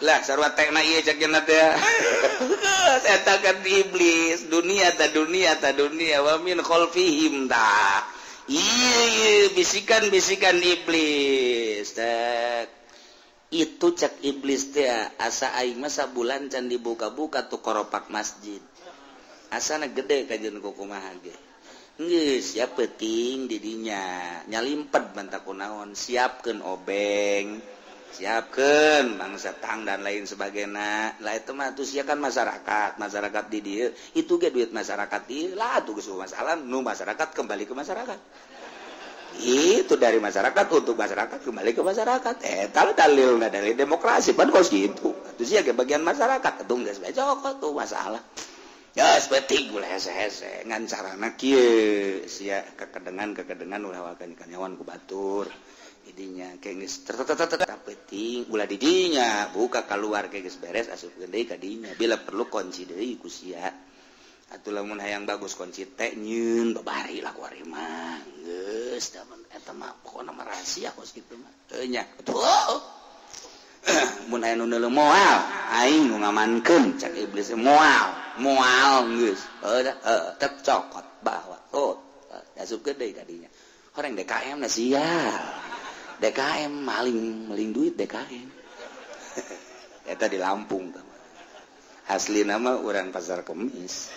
Lah sarua tekna ieu cek cenah teh. Eta kan iblis, dunia ta dunia ta dunia wa min khalfihim ta. Iya, bisikan-bisikan iblis. Tek. Itu cek iblis teh asa aing mah sabulan can dibuka-buka tuh koropak masjid. Asana gede kajian kumaha ge. Geus ya peuting didinya, nyalimpet bantak kunaon, siapkeun obeng, siapkeun bangsa tang dan lain sebagainya. Lah itu mah atuh sia kan masyarakat, masyarakat di dieu, itu ge duit masyarakat ieu lah atuh geus masalah nu masyarakat kembali ke masyarakat. Itu dari masyarakat untuk masyarakat kembali ke masyarakat. Eta dalilna dari demokrasi pan kos kitu. Atuh sia ge bagian masyarakat atuh geus bae cokot tuh masalah. Ya seperti gula hese-hese ngan carana kieu sia kekedengan-kekedengan ulah wakan kanyawan ku batur. Didinya kayak geus penting ulah didinya buka keluar kayak geus beres asupkeun deui ka dinya bila perlu kunci deui ku sia. Atuh lamun hayang bagus kunci teh nyeun babari lah ku ari mah geus da eta mah pokona mah rahasia kos kitu mah. Heuh nya. Atuh mun aya nu neuleuh moal aing nu ngamankeun cak iblis moal moal geus heuh tep cokot bawa oh asupkeun deui ka dinya. Horeng DKM na sial. DKM maling maling duit DKM. Eta di Lampung tah. Asli nama urang Pasar Kemis.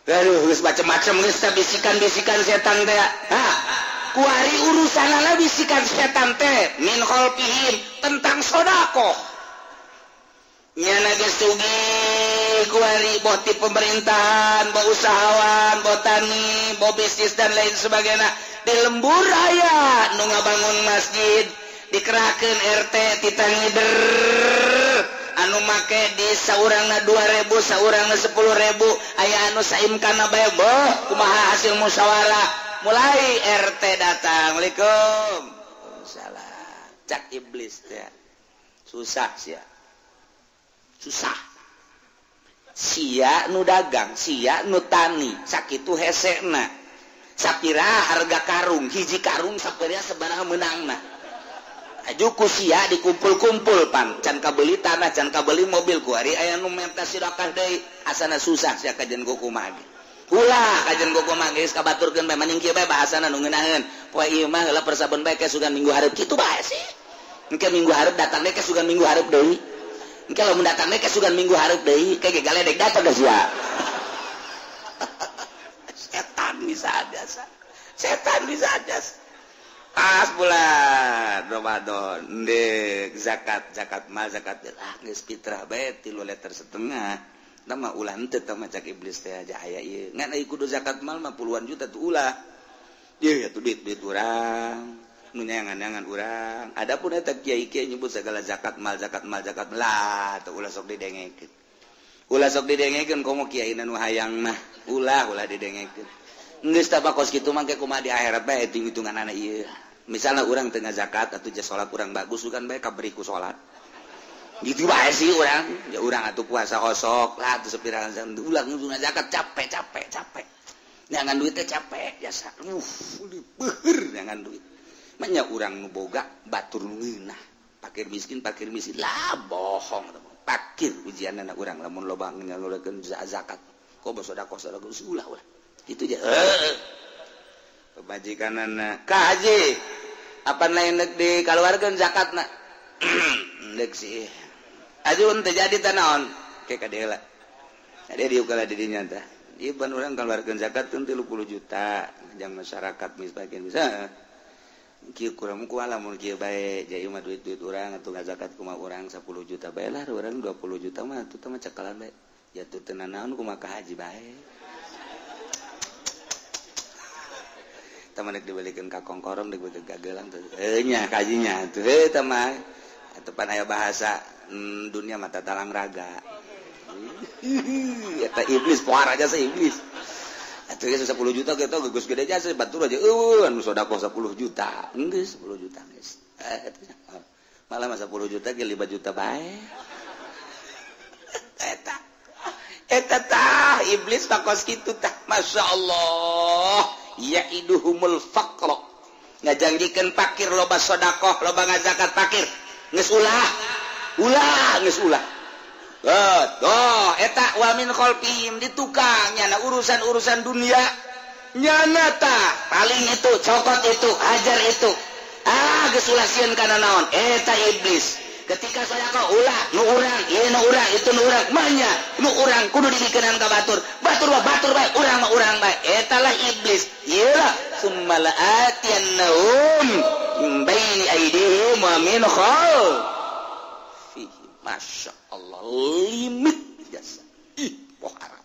Aduh geus macem-macem geus teh bisikan-bisikan setan teh. Hah, kuari urusanana bisikan setan teh min khalfihim tentang sedekah. Nyana geus sugih kuari boh ti pemerintahan, boh usahawan, boh tani, boh bisnis dan lain sebagainya. Di lembur aya nu ngabangun masjid, dikerahkeun RT titah ngider. Anu make di saurangna 2.000, saurangna 10.000, aya anu saimkana bae boh kumaha hasil musyawarah. Mulai RT datang, Assalamualaikum. Waalaikumsalam. Cak iblis teh. Susah sia. Susah. Sia nu dagang, sia nu tani, sakitu hesena. Sapira harga karung, hiji karung sapira sabaraha meunangna. Aju ku sia dikumpul-kumpul pan, can kabeli tanah, can kabeli mobil ku ari aya nu menta sedekah deui, asana susah sia kajen kumaha ge. Ulah kajen kumaha geus kabaturkeun bae maning kieu bae bahasana nu ngeunaheun. Poe ieu mah heula persabeun bae ke sugan minggu hareup kitu bae sih. Engke minggu hareup datang deui ke sugan minggu hareup deui. Engke lamun datang deui ke sugan minggu hareup deui, ke ge galedek datang geus sia. Setan bisa aja. Setan bisa aja. Pas bulan Ramadan ndek zakat, zakat mal, zakat ah geus fitrah bae 3,5 liter. Tah mah ulah henteu tah mah cak iblis teh aja aya ieu. Ngan euy kudu zakat mal mah puluhan juta tuh ulah. Ieu atuh duit-duit urang. Nu nyangan-nyangan urang. Adapun eta kiai-kiai nyebut segala zakat mal, zakat mal, zakat lah tuh ulah sok didengekeun. Ulah sok didengekeun komo kiai nu hayang mah. Ulah ulah didengekeun. Geus tah kos kitu mah ke kumaha di akhirat bae hitung-hitunganana ieu. Misalnya urang teu ngazakat atuh ja salat urang bagus kan bae kaberi ku salat. Gitu bae sih urang. Ya urang atuh puasa osok lah atuh sepirahan ulah ngazakat capek capek capek. Nyangan duit teh capek jasa. Beuheur nyangan duit. Manya urang nu boga batur nu ngeunah. Pakir miskin lah bohong. Pakir ujianna urang lamun loba nyalurkeun zakat. Kok sedekah sedekah ulah ulah. Itu je. Pemajikanana ka haji. Apa lain deuk dikaluarkeun zakatna? Deuk sih. Ajun teu jadi teh naon? Ke ka dieu lah. Ade dieu kala di dinya tah. Ieu ban urang kaluarkeun zakat teu 30 juta jang masyarakat miskin bisa. Kieu kurang ku lamun kieu bae ja ieu mah duit-duit urang atuh ngazakat kumaha urang 10 juta bae lah urang 20 juta mah atuh teh mah cekalan bae. Ya tuh teu nanaon kumaha ka haji bae. Tah mah dibalikeun ka kongkorong dibalikeun ka gelang tuh. Heuh nya kajinya tuh heuh tah mah. Atuh pan aya bahasa dunia mata talang raga. Eta iblis pohara jasa iblis. Atuh geus 10 juta kitu geus gede jasa batur aja eueuh anu sedekah 10 juta. Geus 10 juta geus. Malah mah 10 juta ge 5 juta bae. Eta eta tah iblis pakos kitu tah Masya Allah. Ya'iduhumul faqra ngajanjikeun pakir loba sedekah loba ngazakat pakir geus ulah ulah geus ulah. Oh, eta wa min khalfihim di tukang nyana urusan-urusan dunia nyana tah paling itu cokot itu hajar itu ah geus ulah sieun kana naon eta iblis. Ketika sedekah ulah nu urang ieu nu urang itu nu urang manya nu urang kudu dibikeun ka batur batur mah batur bae urang mah urang bae eta lah iblis. Ieu lah summa la'atiyannahum min baini aydihim wa min khalfihim. Masya Allah limit jasa ih pohara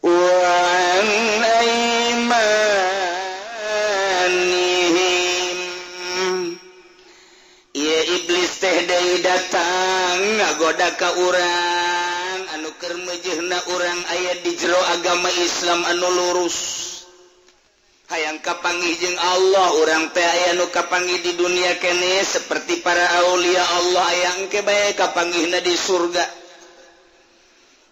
wa an aymanihim. Ieu iblis teh deui datang ngagoda ka urang anu keur meujeuhna urang aya di jero agama Islam anu lurus hayang kapanggih jeung Allah urang teh aya nu kapanggih di dunia keneh seperti para aulia Allah aya engke bae kapanggihna di surga.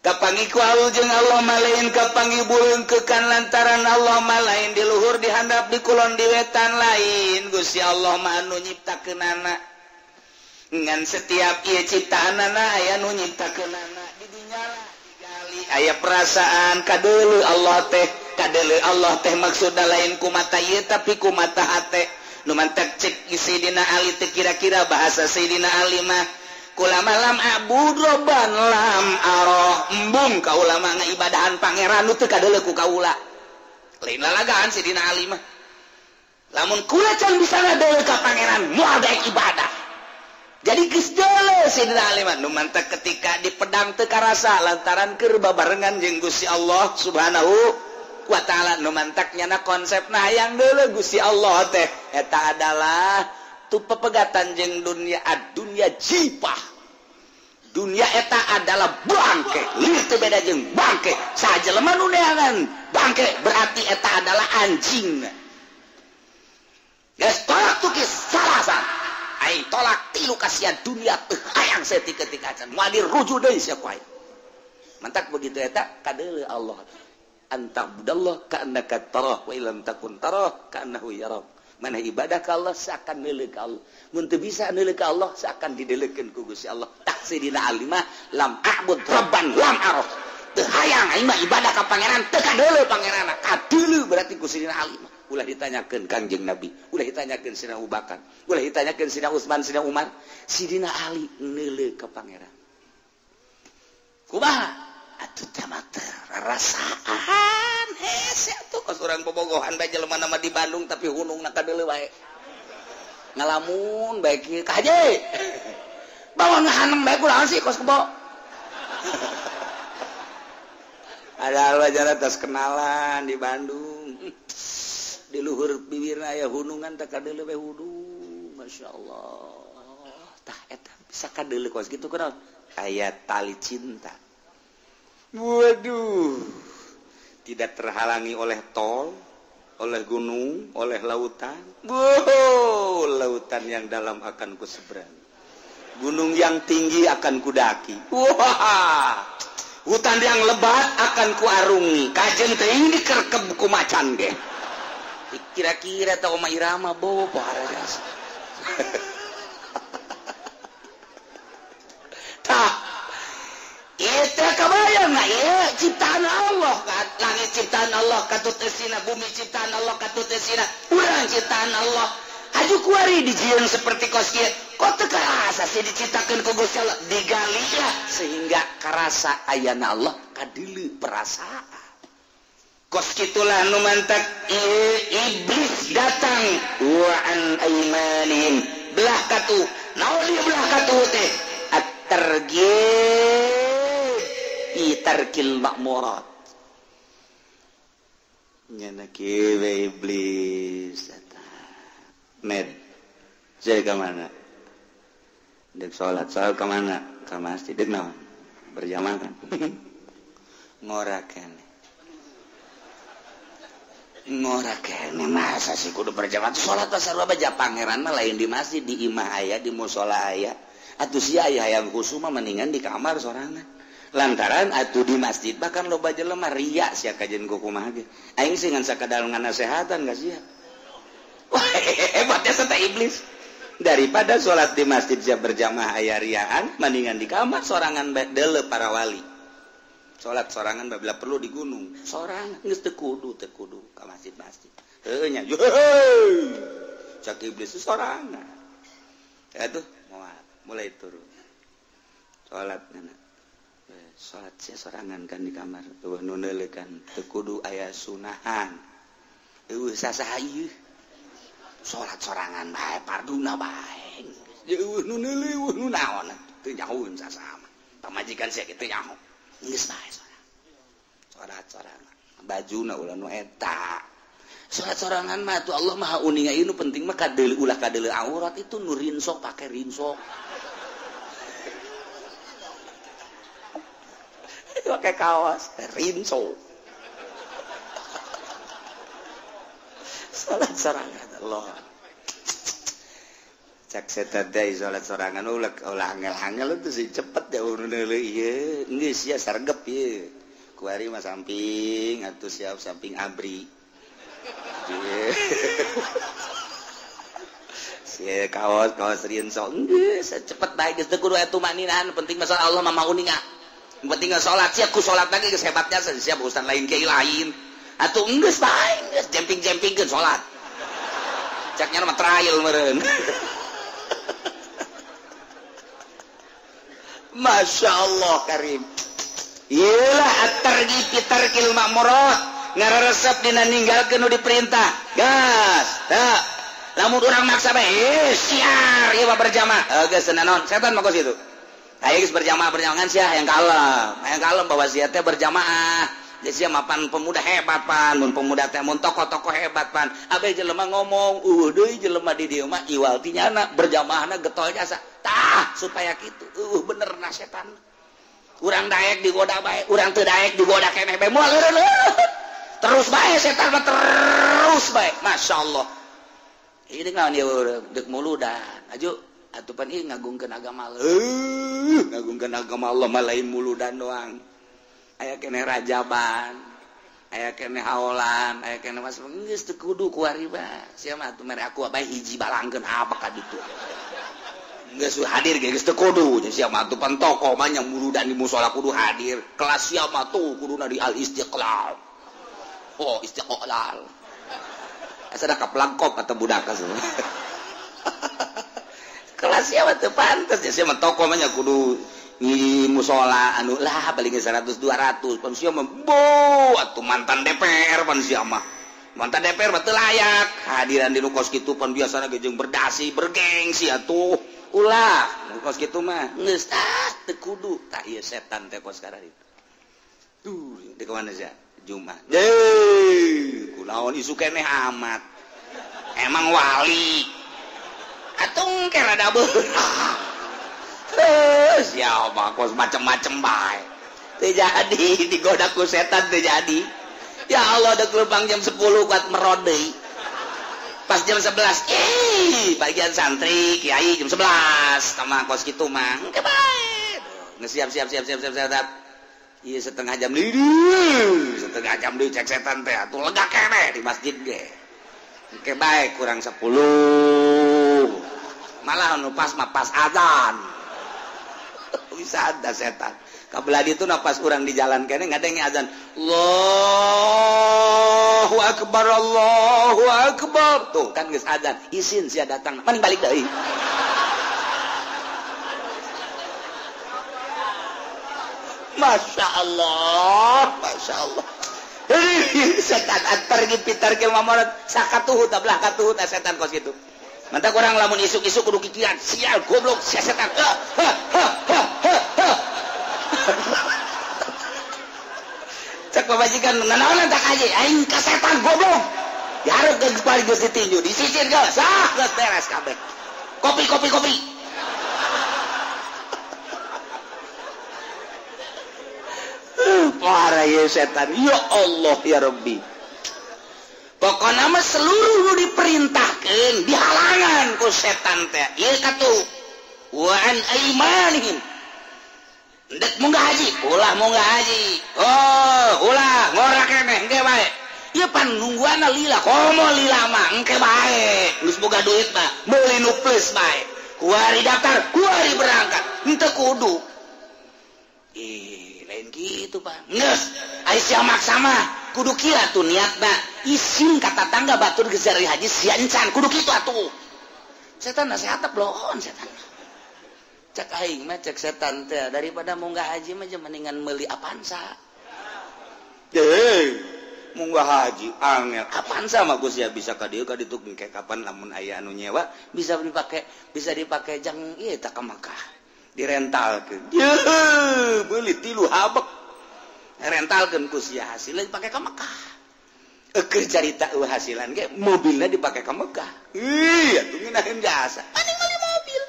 Kapanggih ku jeung Allah mah lain kapanggih beuleungkeukan lantaran Allah mah lain di luhur di handap di kulon di wetan lain Gusti Allah mah anu nyiptakeunana ngan setiap ieu ciptaanana aya nu nyiptakeunana di dinya lah digali aya perasaan kadeuleu Allah teh kadeuleu Allah teh maksudna lain ku mata ieu tapi ku mata hate nu mantak cek Sayyidina Ali teh kira-kira bahasa Sayyidina Ali mah kulama lam abud roban lam aroh embung kaula mah ngaibadahan pangeran nu teu kadeuleu ku kaula lain lalagaan Sayyidina Ali mah lamun kula can bisa ngadeuleu ka pangeran moal daek ibadah. Jadi geus deuleu Sayyidina Ali mah nu mantak ketika di pedang teu karasa lantaran keur babarengan jeung Gusti Allah Subhanahu wa ta'ala nu mantak nyana konsepna hayang deuleu Gusti Allah teh eta adalah tu pepegatan jeung dunia ad-dunya jipah. Dunia eta adalah bangke, lieur teu beda jeung bangke. Sajelema nu neangan bangke berarti eta adalah anjing. Geus tolak tukis salasan. Aing tolak tilu kasihan dunia teu hayang saeutik ketika acan. Moal dirujuk deui sia ku aing. Mantak begitu eta kadeuleu Allah. Anta'budallah ka'annaka tarah wa illam takun tarah ka'annahu yarak. Mana ibadah ka Allah seakan neuleuh ka Allah. Mun teu bisa neuleuh ka Allah seakan dideleukeun ku Gusti Allah. Tak Sayyidina Ali mah lam a'bud rabban lam araf. Teu hayang aing mah ibadah ka pangeran teu kadeuleu pangeranna. Kadeuleu berarti ku Sayyidina Ali mah. Ulah ditanyakeun Kangjeng Nabi, ulah ditanyakeun Sayyidina Abu Bakar, ulah ditanyakeun Sayyidina Utsman, Sayyidina Umar. Sayyidina Ali neuleuh ka pangeran. Kumaha? Atuh teh mah rasaan hese atuh kos urang bobogohan bae jelema nama di Bandung tapi hunungna kadeuleu bae. Ngalamun bae kieu ka haji. Bawa ngahanem bae kunaon sih kos kebo. Ada wajar atas kenalan di Bandung. Di luhur bibirna aya hunungan teh kadeuleu bae hudung. Masya Allah. Tah eta bisa kadeuleu kos kitu kunaon? Aya tali cinta. Waduh, tidak terhalangi oleh tol, oleh gunung, oleh lautan. Wow, lautan yang dalam akan ku seberang, gunung yang tinggi akan kudaki. Wah, hutan yang lebat akan kuarungi. Kajen teh dikerkeb ku macan ge. Kira-kira tau Oma Irama bobo pohara jasa. Ieu teh kabayang na ieu ciptaan Allah kan? Langit ciptaan Allah katut eusina, bumi ciptaan Allah katut eusina, urang ciptaan Allah. Haju kuari dijieun seperti kos kieu. Kok teu karasa sih diciptakeun ku Gusti Allah? Digali lah sehingga karasa ayana Allah kadeuleu perasaan. Kos kitulah nu mantak iblis datang wa an aimanihim belah katu. Naon ieu belah katu teh? At-targhib fi tarkil ma'murat. Nyana kieu iblis eta. Med saya ka mana? Dek salat, salat ka mana? Ka masjid dek naon? Berjamaah kan. Ngorakeun. Ngorakeun masa sih kudu berjamaah salat sarua baja pangeran mah lain di masjid, di imah aya, di musala aya. Atuh sia aya hayang khusyuk mah mendingan di kamar sorangan. Lantaran atuh di masjid bahkan loba jelema ria sia kajeun ku kumaha ge. Aing sih ngan sakadar nganasehatan ka sia. Wah, hebatnya serta iblis. Daripada salat di masjid sia berjamaah aya riaan, mendingan di kamar sorangan deuleu para wali. Salat sorangan babila perlu di gunung. Sorangan geus teu kudu ka masjid-masjid. Heuh nya. Cak iblis sorangan. Atuh moal mulai turun. Salat ngana. Salat sia sorangan kan di kamar. Eueuh nu neuleuh kan teu kudu aya sunahan. Eueuh sasaha ieu. Salat sorangan bae parduna bae. Eueuh nu neuleuh eueuh nu naon teu nyahoeun sasaha. Pamajikan sia kitu nyaho. Geus bae sorangan. Salat sorangan. Bajuna ulah nu eta. Salat sorangan mah tuh Allah Maha uninga ieu nu penting mah kadeuleu ulah kadeuleu aurat itu nu rinsok pake rinsok. Pakai kaos rinsok. Salat sorangan Allah. Cak setan teh salat sorangan ulah angel-angel itu sih cepet ya urun ieu geus sia sargep ieu. Kuari mah samping atuh siap samping abri. Sia kaos kaos rinsok geus cepet bae geus teu kudu atuh maninaan penting masalah Allah mah mau uninga. Penting salat sia ku salat lagi geus hebatnya siap urusan lain ke lain. Atuh geus bae geus jemping-jempingkeun salat. Caknya mah trial meureun. Masya Allah karim. Iyalah at-targhib fi tarkil ma'murat. Ngararesep dina ninggalkeun nu diperintah. Gas. Tah. Lamun urang maksa bae, siar ieu mah berjamaah. Geus naon? Setan mah kos kitu. Ayo geus berjamaah berjamaah sia hayang kalem. Hayang kalem bahwa sia teh berjamaah. Jadi sia mapan pemuda hebat pan, mun pemuda teh mun tokoh-tokoh hebat pan. Abe jelema ngomong, deui jelema di dieu mah iwal ti nyana berjamaahna getol jasa. Tah, supaya kitu. Bener na setan. Urang daek digoda bae, urang teu daek digoda keneh bae. Moal eureun. Terus bae setan mah terus bae. Masyaallah. Ini naon ieu deuk muludan. Aju atuh pan ieu ngagungkeun agama Allah. Ngagungkeun agama Allah mah lain muludan doang. Aya keneh rajaban, aya keneh haolan, aya keneh mas geus teu kudu kuari mah. Sia mah atuh mere aku bae hiji balangkeun apa ka ditu. Geus hadir ge geus teu kudu. Sia mah atuh pan tokoh mah nya muludan di musala kudu hadir. Kelas sia mah tuh kuduna di Al Istiqlal. Oh, Istiqlal. Asa da kaplangkop atau budak semua. Kelas sia mah teu pantes, sia mah tokoh mah nya kudu di musola anu lah paling 100 200 pan sia mah bo atuh mantan DPR pan sia mah. Mantan DPR mah teu layak hadiran di nu kos kitu pan biasana ge jeung berdasi bergengsi atuh. Ulah nu kos kitu mah geus tah teu kudu tah ieu setan teh kos kararitu. Tuh di mana sia? Jumat. Deui, kunaon isu keneh amat. Emang wali. Atung ke rada beurang. Terus ya Allah kos macem-macem bae. Teu jadi digoda ku setan teu jadi. Ya Allah deuk leumpang jam 10 kuat merod deui. Pas jam 11, bagian santri kiai jam 11 sama kos kitu mah. Engke bae. Geus siap. Ieu setengah jam deui. Setengah jam deui cek setan teh atuh lega keneh di masjid ge. Engke bae kurang 10. Malah nu pas mah pas azan. Bisa ada setan. Kabelah ditu napas urang di jalan kene ngadenge azan Allahu akbar Allahu akbar. Tuh kan geus azan, isin sia datang, mending balik deui. Masya Allah, Masya Allah. Setan pergi pitar ke mamorot sakatuhu tabelah katuhu ta setan kos kitu. Mantap orang lamun isuk-isuk kudu kikian, sial goblok sia setan. Ha ha ha ha ha. Cek pamajikan nanaonan tak haji, aing ka setan goblok. Dihareup geus paling geus ditinju, disisir geus, sah geus beres kabeh. Kopi kopi kopi. Parah ya setan, ya Allah ya Rabbi. Pokoknya mah seluruh nu diperintahkeun dihalangan ku setan teh. Ieu katuh wa an aimanihim. Ndek munggah haji, ulah munggah haji. Oh, ulah ngora keneh engke bae. Ieu pan nungguanna lila, komo lila mah engke bae. Geus boga duit mah meuli nu plus bae. Kuari daftar, kuari berangkat. Henteu kudu. Ih, lain gitu Pak. Geus, ai sia maksa mah kudu kieu atuh niatna. Isin ka tatangga batur geus dari haji sia encan, kudu kitu atuh. Setan nasihat bloon setan. Cek aing mah cek setan teh daripada munggah haji mah mendingan meuli Avanza. Heuh, munggah haji angel. Avanza mah geus ya bisa ka dieu ka ditu engke kapan lamun aya anu nyewa bisa dipake jang ieu tah ka Makkah. Direntalkeun. Yeuh, meuli 3 habek. Rentalkeun ku sia hasilna dipake ka Mekah. Eueuh carita eueuh hasilan ge mobilna dipake ka Mekah. Ih, atuh ngeunaheun jasa. Mending meuli mobil.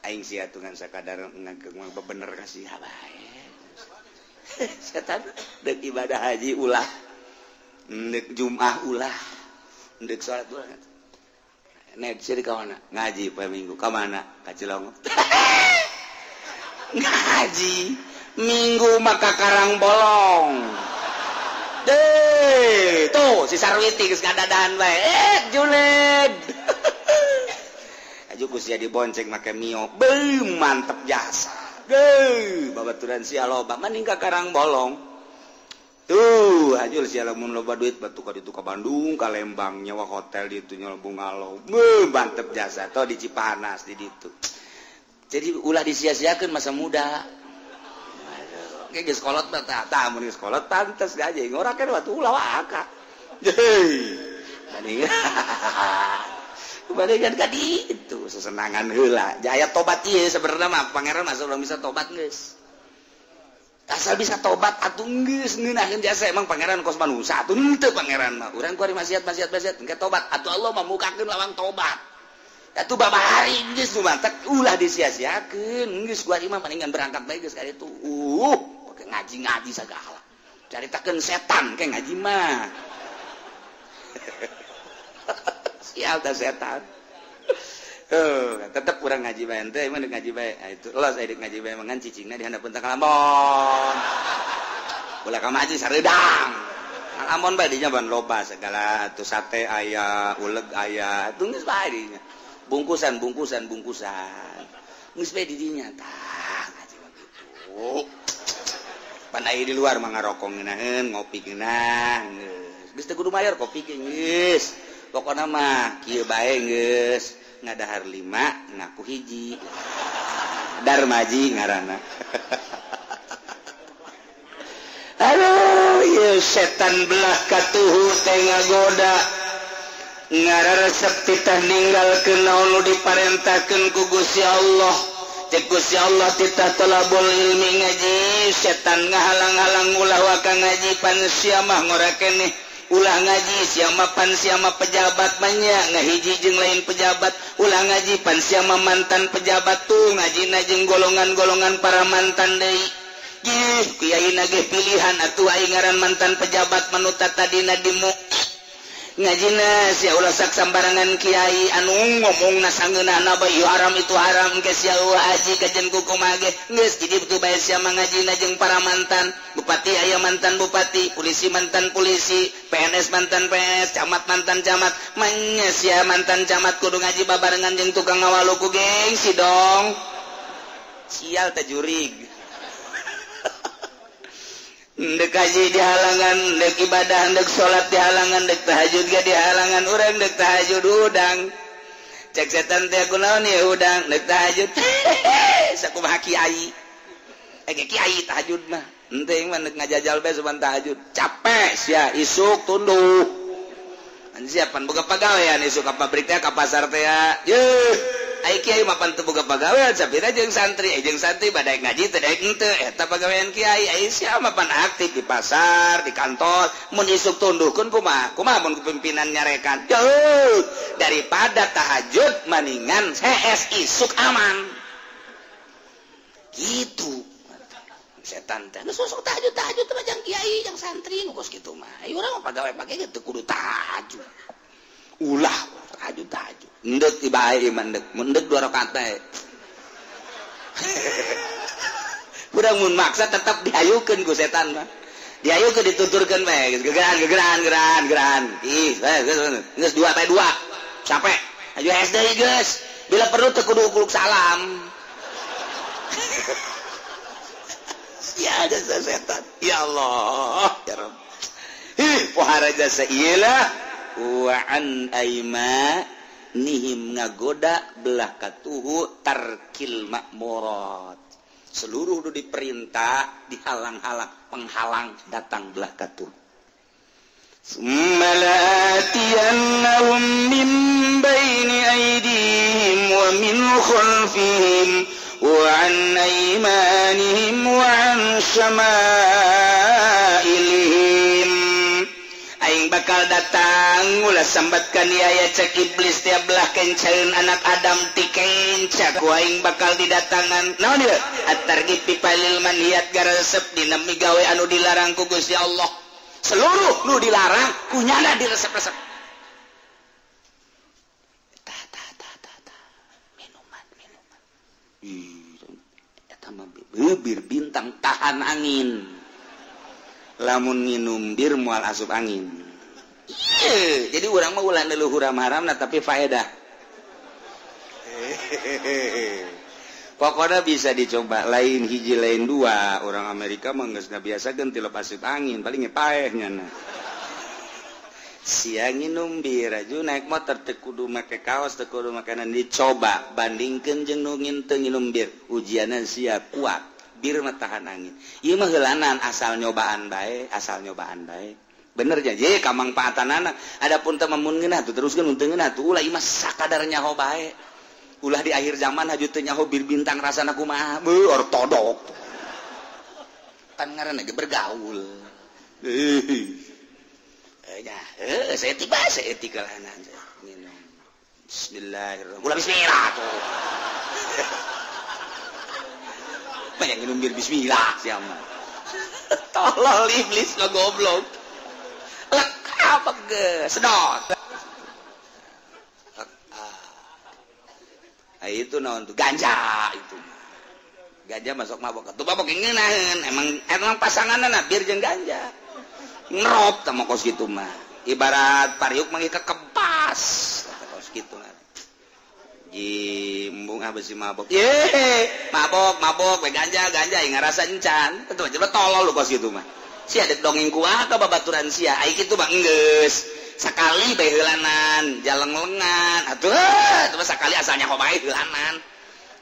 Aing sia tungan sakadar ngageng bener ka sia bae. Setan deuk ibadah haji ulah, deuk Jumat ulah, deuk salat ulah. Nek sia di ka mana? Ngaji poe Minggu ka mana? Ka Cilongok. Ngaji Minggu maka Karang Bolong. Deh, tuh si Sarwiti geus ngadadahan bae. Julid. Aju ku sia dibonceng make Mio. Beuh, mantep jasa. Deh, babaturan sia loba mending ka Karang Bolong. Tuh, aju sia lamun loba duit batu ka ditu ka Bandung, ka Lembang nyewa hotel di ditu nyewa bungalow. Beuh, mantep jasa. Tuh di Cipanas di ditu. Jadi ulah disia-siakeun masa muda. Kayak geus kolot mah tah mun geus kolot pantes gaje ngora kan waktu ulah waka. Heuy. Bandingan. Bandingan ka ditu sesenangan heula. Jaya tobat ieu sebenarnya mah pangeran mah belum bisa tobat geus. Asal bisa tobat atuh geus ngeunaheun jasa emang pangeran kos manusia atuh henteu pangeran mah. Urang ku ari maksiat-maksiat engke tobat atuh Allah mah mukakeun lawang tobat. Atuh babari geus nu mantek ulah disia-siakeun geus gua mah mendingan berangkat bae geus ka ditu. Pake ngaji-ngaji sagala. Caritakeun setan ke ngaji mah. Sial tah setan. Tetep urang ngaji bae teh mah ngaji bae. Ah itu los aya ngaji bae mangan cicingna di handapeun teh kalamon. Ulah ka ngaji sareudang. Kalamon bae dinya ban loba segala atuh sate aya, uleg aya, atuh geus bae dinya. Bungkusan bungkusan bungkusan geus bae di dinya tah ngaji mah kitu. Pan aya di luar mah ngarokok ngeunaheun, ngopi ngeunah geus. Geus teu kudu mayar kopi ge geus. Pokona mah kieu bae geus ngadahar 5 ngaku hiji. Darmaji ngaranna. Aduh, ieu setan belah katuhu teh ngagoda. Ngararesep titah ninggalkeun naon nu diparentahkeun ku Gusti Allah. Cek Gusti Allah titah tolabul ilmi ngaji, setan ngahalang-halang ulah waka ngaji pan sia mah ngora keneh. Ulah ngaji sia mah pan sia mah pejabat banyak ngahiji jeung lain pejabat. Ulah ngaji pan sia mah mantan pejabat tuh ngajina jeung golongan-golongan para mantan deui. Gih, kiai nagih pilihan atuh aing ngaran mantan pejabat manuta tadina dimu. Ngajina sia ulah sak sambarangan kiai anu ngomongna sangeunahna bae haram itu haram ke sia ulah haji kajen ku kumaha ge geus jadi betul bae sia mah ngajina jeung para mantan bupati aya mantan bupati, polisi mantan polisi, PNS mantan PNS, camat mantan camat, manya sia mantan camat kudu ngaji babarengan jeung tukang ngawalu ku gengsi dong. Sial teh jurig. Ndek haji dihalangan, ndek ibadah, ndek salat dihalangan, ndek tahajud ge dihalangan, urang ndek tahajud udang. Cek setan teh kunaon ieu udang, ndek tahajud. Sakumaha kiai. Kiai tahajud mah. Henteu mah ndek ngajajal bae suban tahajud. Capek sia, isuk tunduh. Siapan boga pagawean isuk ka pabrik teh ka pasar teh. Yeuh, ai kiai mah pan teu boga pagawean sapira jeung santri badaek ngaji teu daek henteu eta pagawean kiai. Ai sia mah pan aktif di pasar, di kantor, mun isuk tunduhkeun kumaha? Kumaha mun pimpinan nyarekan? Jauh daripada tahajud maningan hees isuk aman. Gitu. Setan teh geus sok tahajud teh mah jang kiai, jang santri nu kos kitu mah. Ai urang mah pagawe pake ge teu kudu tahajud. Ulah tahajud. Endek ibae ieu mah endek, mun endek 2 rakaat bae. Urang mun maksa tetep dihayukeun ku setan mah. Dihayukeun dituturkeun bae geus gegeran. Ih, geus 2 bae 2. Capek. Ayo SD geus. Bila perlu teu kudu ukuluk salam. Ya ada setan. Ya Allah, ya Rabb. Hi, pohara jasa iyalah wa an aima nihim ngagoda belah katuhu tarkil makmurat. Seluruh nu diperintah dihalang-halang, penghalang datang belah katuhu. Summa la'atiyannahum min baini aydihim wa min khalfihim wa an aymanihim wa an syama'ilihim. Aing bakal datang ulah sambatkan ieu cek iblis tiap belah kencaeun anak Adam ti kenca ku aing bakal didatangan. Naon ieu? At-targhib fi palil manhiyat garesep dina migawe anu dilarang ku Gusti Allah. Seluruh nu dilarang kunyana diresep-resep. Tah tah tah tah tah. Minuman. Eta mah bir bintang tahan angin. Lamun nginum bir moal asup angin. Ieu, jadi urang mah ulah leluhur haram-haramna tapi faedah. Pokoknya bisa dicoba lain hiji lain dua. Orang Amerika mah geus ngabiasakeun tilep asup angin, paling ge paeh nyana. Siang nginum bir aju naik motor teu kudu make kaos, teu kudu makanan dicoba bandingkeun jeung nu teu nginum bir. Ujianna sia kuat. Bir mah tahan angin. Ieu mah heulanan asal nyobaan bae, Bener ja, kamangpaatanana. Adapun teu mun ngeunah tuh teruskeun mun teu ngeunah tuh ulah ieu mah sakadar nyaho bae. Ulah di akhir zaman haju teu nyaho bir bintang rasana kumaha. Beuh ortodok. Pan ngaranna ge bergaul. Ya, saya tiba saya etikalanan minum. Bismillahirrahmanirrahim. Ulah bismillah tuh. Banyak minum bir bismillah siapa. Tolol iblis lo goblok. Lek apa ge sedot. Ah, itu naon tuh ganja itu. Ganja masuk mabok. Tuh mabok ngeunaheun emang pasanganna bir jeung ganja. Ngerop tah mah kos kitu mah. Ibarat pariuk mah kekempas kos kitu mah. Jimbung ah besi mabok. Ye, mabok we ganja ieu ngarasa encan. Atuh jelema tolol lu kos kitu mah. Sia dek dongeng kuah ka babaturan sia. Ai kitu mah enggeus. Sakali bae heulanan, jalenglengan. Atuh, atuh sakali asalnya kok bae heulanan.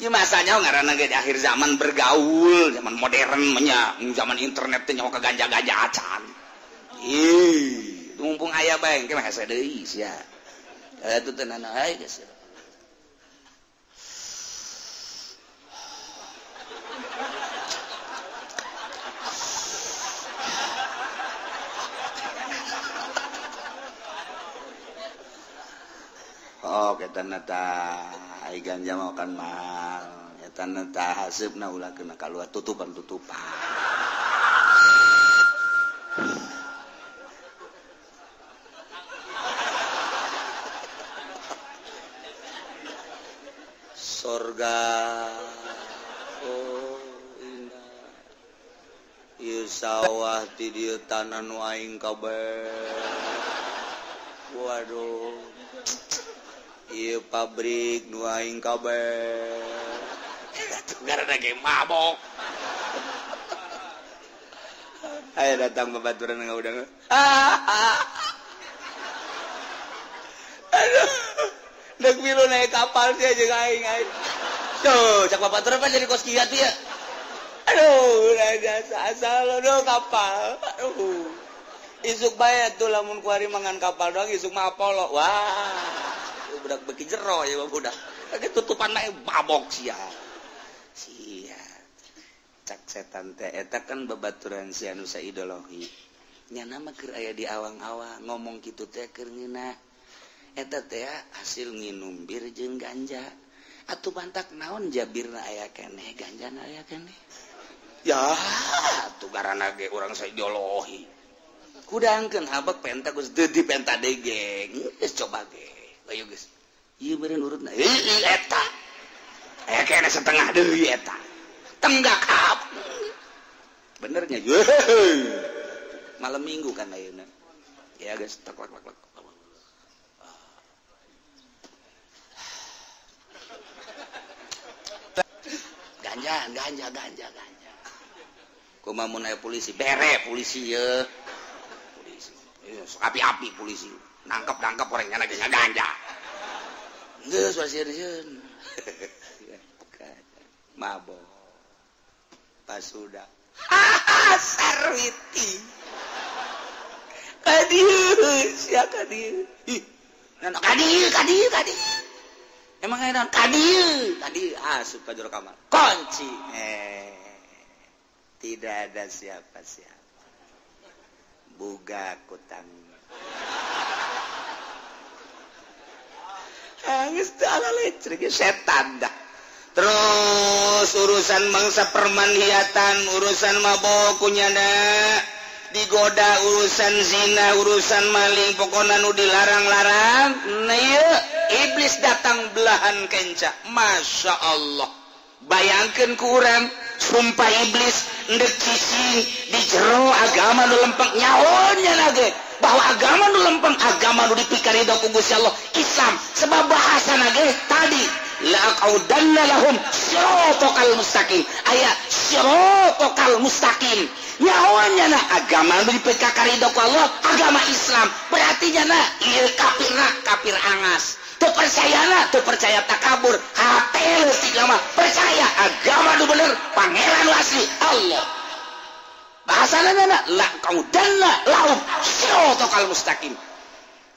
Ieu mah asalnya ngaranna ge di akhir zaman bergaul, zaman modern mah nya, zaman internet teh nyaho ka ganja-ganja acan. Ih, mumpung aya bae engke mah hese deui sia. Atuh teu nanaon ai geus. Oh, eta na tah ai ganja mah kan mahal. Eta na tah haseupna ulah kena kaluar tutupan-tutupan. Sorga oh indah. Ieu sawah ti dieu tanah nu aing kabeh. Waduh. Ieu pabrik nu aing kabeh. Atuh ngaranna ge mabok. Ayo datang babaturan ngaudang. Aduh. Dek milu naik kapal sih aja aing aing. Tuh, cak babaturan pan jadi kos kieu atuh ya. Aduh, jasa asal aduh kapal. Aduh. Isuk bae tuh lamun kuari mangan kapal doang isuk mah Apollo. Wah, budak beki jero ya budak. Tutupan naik babok sia. Sia. Cak setan teh eta kan babaturan si anu saideologi. Nya mah keur aya di awang-awang ngomong kitu teh keur ngeunah. Eta teh hasil nginum bir jeung ganja. Atuh bantak naon jabirna aya keneh, ganjana aya keneh. Ya, atuh garana ge urang saideologi. Kudangkeun habek penta geus deui dipenta deui ge. Geus coba ge. Ayo geus. Ieu beureun urutna. Heueuh eta. Aya keneh setengah deui eta. Tenggak hap. Benernya. Malam Minggu kan ayeuna. Ya geus tek lek lek. Ganja ganja ganja ganja. Kumaha mun aya polisi bere polisi ye. Polisi. Api-api polisi. Nangkep-nangkep orangnya lagi ngaganja. Geus wasieun. Mabok. Pas sudah. Sarwiti. Kadieu sia kadieu. Ih, kadieu kadieu kadieu. Emang aya naon kadieu? Kadieu asup ka jero kamar. Kunci. Tidak ada siapa-siapa. Buga kutang. Geus teu ala lecrek setan dah. Terus urusan bangsa permanhiatan, urusan mabok kunyana, digoda urusan zina, urusan maling, pokona nu dilarang-larang. Nah ieu iblis datang belahan kenca. Masya Allah. Bayangkeun ku urang, sumpah iblis ndek cicing di jero agama nu lempeng nyahonya lagi bahwa agama nu lempeng, agama nu dipikarido ku Gusti Allah Islam. Sebab bahasa nage tadi laqaudanna lahum siratal mustaqim, aya siratal mustaqim. Nyahonya na agama nu dipikarido ku Allah agama Islam, berarti nyana ieu kafirna kafir angas. Teu percayana teu percaya takabur, hate leutik mah percaya agama nu bener, pangeran nu asli Allah. Bahasana nyana laqaudanna lahum siratal mustaqim.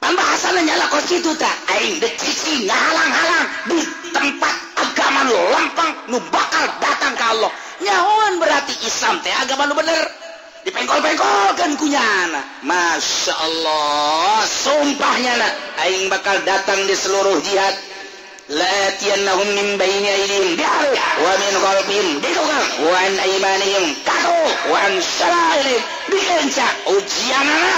Pembahasannya nyala kos kitu tah aing deuk cicing ngahalang-halang di tempat agama nu lempeng nu bakal datang ka Allah. Nyahoan berarti Islam teh agama nu bener. Dipengkol-pengkolkeun ku nyana. Masya Allah, sumpahnya na aing bakal datang di seluruh jihad. La'atiyannahum min baini aydihim wa min khalfihim wa an aymanihim wa an syama'ilihim dikenca ujianana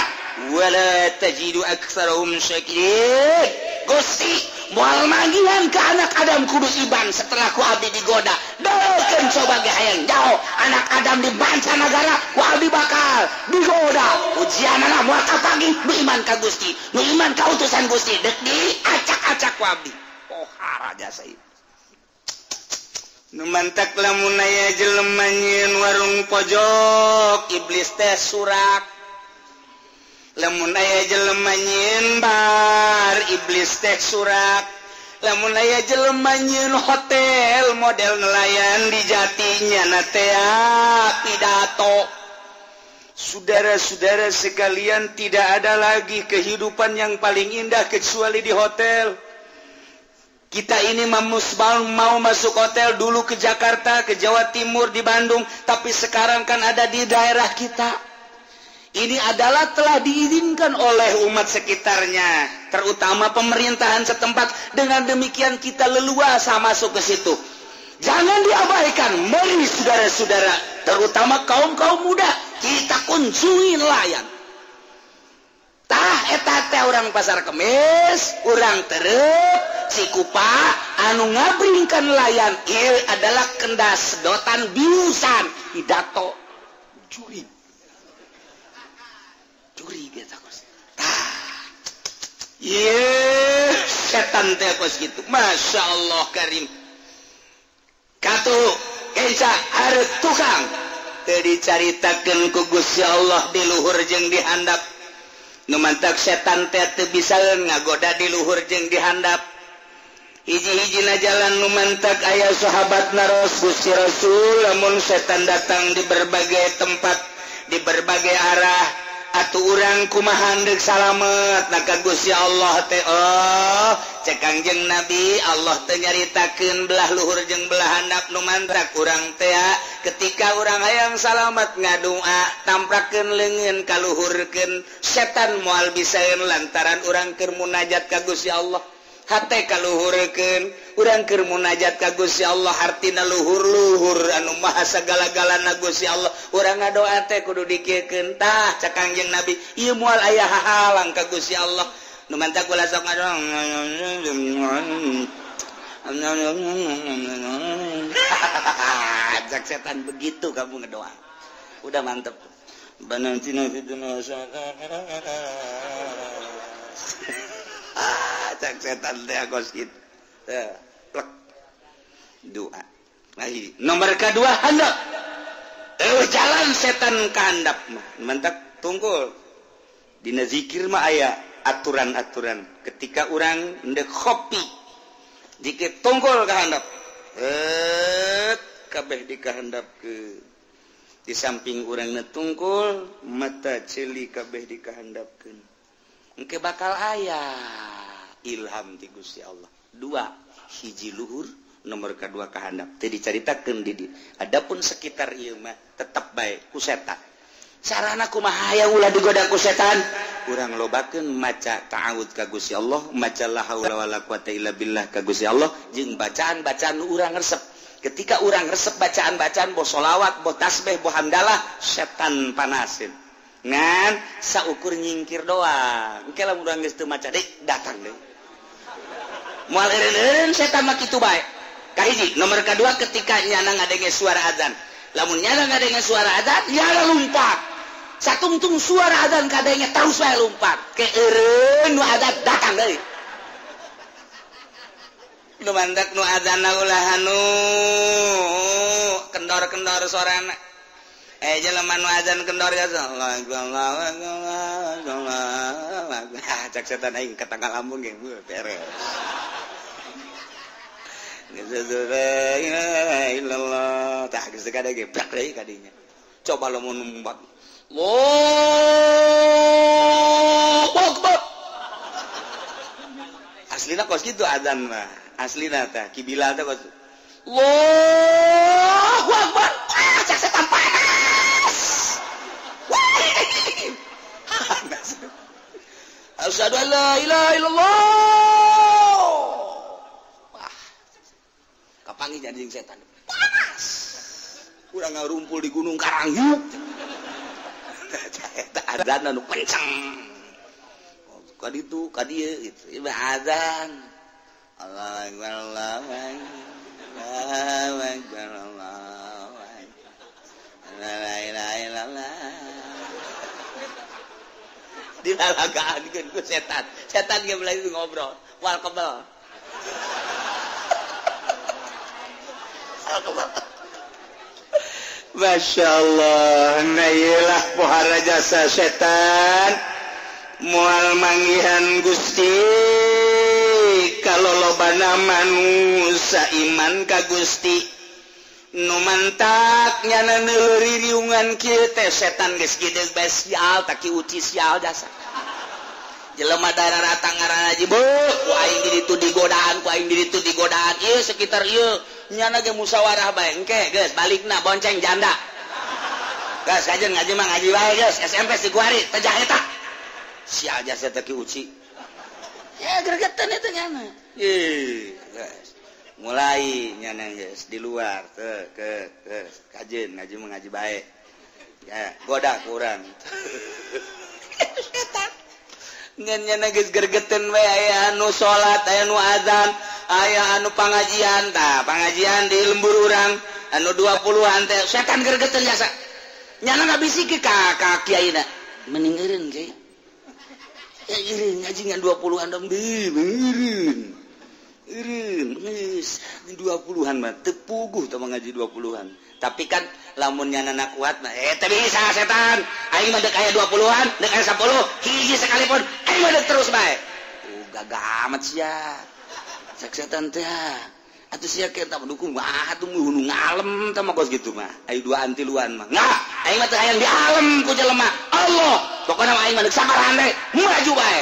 wala tajidu aktsarahum syakirin. Gusti moal manggihan ke anak Adam kudu iban setelah ku abdi digoda. Deukeun coba ge hayang jauh anak Adam di mancanagara ku abdi bakal digoda. Ujianana moal kapagi nu iman ka Gusti, nu iman ka utusan Gusti deuk diacak-acak ku abdi. Pohara jasa ieu. Nu mantak lamun aya jelema nyieun warung pojok iblis teh surak. Lamun aya jelema nyieun bar iblis teh surak. Lamun aya jelema nyieun hotel model nelayan di jatinya na teh pidato. Saudara-saudara sekalian, tidak ada lagi kehidupan yang paling indah kecuali di hotel. Kita ini mau masuk hotel dulu ke Jakarta, ke Jawa Timur, di Bandung, tapi sekarang kan ada di daerah kita. Ini adalah telah diizinkan oleh umat sekitarnya, terutama pemerintahan setempat. Dengan demikian kita leluasa masuk ke situ. Jangan diabaikan. Mari saudara-saudara, terutama kaum-kaum muda, kita kunjungi nelayan. Tah eta teh urang Pasar Kemis, urang Terep, Cikupa, anu ngabringkan nelayan ieu adalah kendas sedotan biusan pidato juri. Curi biasa kos. Tah. Ye, setan teh kos gitu. Masya Allah karim. Katu, kenca harus tukang. teu dicaritakeun ku Gusti Allah di luhur jeung di handap. Nu mantak setan teh teu bisaeun ngagoda di luhur jeung di handap. Hiji-hijina jalan nu mantak aya sahabat naros Gusti Rasul lamun setan datang di berbagai tempat, di berbagai arah, atuh urang kumaha deuk salamet. Nah ka Gusti Allah teh oh cek Kangjeng Nabi Allah teh nyaritakeun belah luhur jeung belah handap nu mantak urang teh ketika urang hayang salamet ngadua tamprakeun leungeun kaluhurkeun setan moal bisaeun lantaran urang keur munajat ka Gusti Allah. Hate kaluhurkeun urang keur munajat ka Gusti Allah hartina luhur-luhur anu maha sagala-galana Gusti Allah. Urang ngadoa teh kudu dikiekeun tah cek Kangjeng Nabi ieu moal aya hahalang ka Gusti Allah. Nu mantak ulah sok ngadoa cek setan begitu kamu ngedoa. Udah mantep. Cek setan teh kos kitu. Plek. Doa. Nah, nomor kedua handap. Jalan setan ka handap mah. Mantak tungkul. Dina zikir mah aya aturan-aturan. Ketika urang ndek kopi dikit tungkul ka handap. Kabeh dikahandapkeun. Di samping urang tungkul, mata ceuli kabeh dikahandapkeun. Engke bakal aya ilham ti Gusti Allah. Dua, hiji luhur, nomor kedua kahandap. Teu dicaritakeun di dieu. Adapun sekitar ieu mah tetep bae ku setan. Sarana kumaha aya ulah digoda ku setan? Urang lobakeun maca ta'awud ka Gusti Allah, maca la haula wala quwata illa billah ka Gusti Allah, jeung bacaan-bacaan nu urang resep. Ketika urang resep bacaan-bacaan boh solawat, boh tasbih, boh hamdalah, setan panasin. Ngan saukur nyingkir doang. Engke lamun urang geus teu maca deui, datang deui. Moal eureun-eureun setan mah kitu bae. Kahiji, nomor kadua ketika nyana ngadenge suara azan. Lamun nyana ngadenge suara azan, nyana lumpat. Satungtung suara azan kadenge terus bae lumpat. Ke eureun nu azan datang deui. Nu mandak nu azanna ulah anu kendor-kendor sorana. Jelema nu azan kendor ya Allah Allah Allah. Cek setan aing ka tanggal lambung ge beres. La ilaha illallah. Tah geus kada ge plak deui ka dinya. Coba lamun numbat. Allahu Akbar. Aslina kos kitu azan mah. Aslina tah Ki Bilal teh kos Allahu Akbar. Ah, cek setan panas. Asyhadu an la ilaha illallah. Wah. Kapanggih jadi jeung setan. Panas. Urang ngarumpul di Gunung Karang yuk. Eta azan anu kenceng. Ka ditu ka dieu gitu. Ieu azan. Allahu akbar Allahu akbar Allahu akbar. La ilaha illallah. Dilalagaan ku setan. Setan ge mulai ngobrol. Wal kebel. Wal kebel. Masya Allah, nah pohara jasa setan. Moal manggihan Gusti kalau lobana manusia iman ka Gusti. Nu mantak nyana neuri riungan kieu teh setan geus gede bae sial tak ki uci sial jasa. Jelema darah rata ngaranna ji bu, ku aing di ditu digodaan, ku aing di ditu digodaan. Ieu sekitar ieu nyana ge musyawarah bae engke geus balikna bonceng janda. Geus kajen ngaji mah ngaji bae geus SMP si kuari teh eta. Sial jasa teh ki uci. Ya gregetan eta nyana. Ih, geus. Mulai nyana geus di luar teh ke kajen ngaji mah ngaji bae. Ya, goda kurang. Setan. Ngan nyana geus gergeten we aya anu salat, aya anu azan, aya anu pangajian. Tah, pangajian di lembur urang anu 20-an teh setan gergeten jasa. Nyana ngabisiki ka kiaina. Mending eureun kiai. Ya eureun ngaji ngan 20-an dong deui, eureun. Eureun geus 20-an mah teu puguh teh ngaji 20-an. Tapi kan lamun nyanana kuat mah teu bisa setan. Aing mah deuk aya 20-an, deuk aya 10, hiji sekalipun aing mah deuk terus bae. Gagah amat sia. Cek setan teh. Atuh sia ke tah dukung mah atuh nu ngalem tah mah kos kitu mah. Ayo duaan tiluan mah. Ngah, aing mah teu hayang dialem ku jelema. Allah, pokona mah aing mah deuk sabarahan deui, maju bae.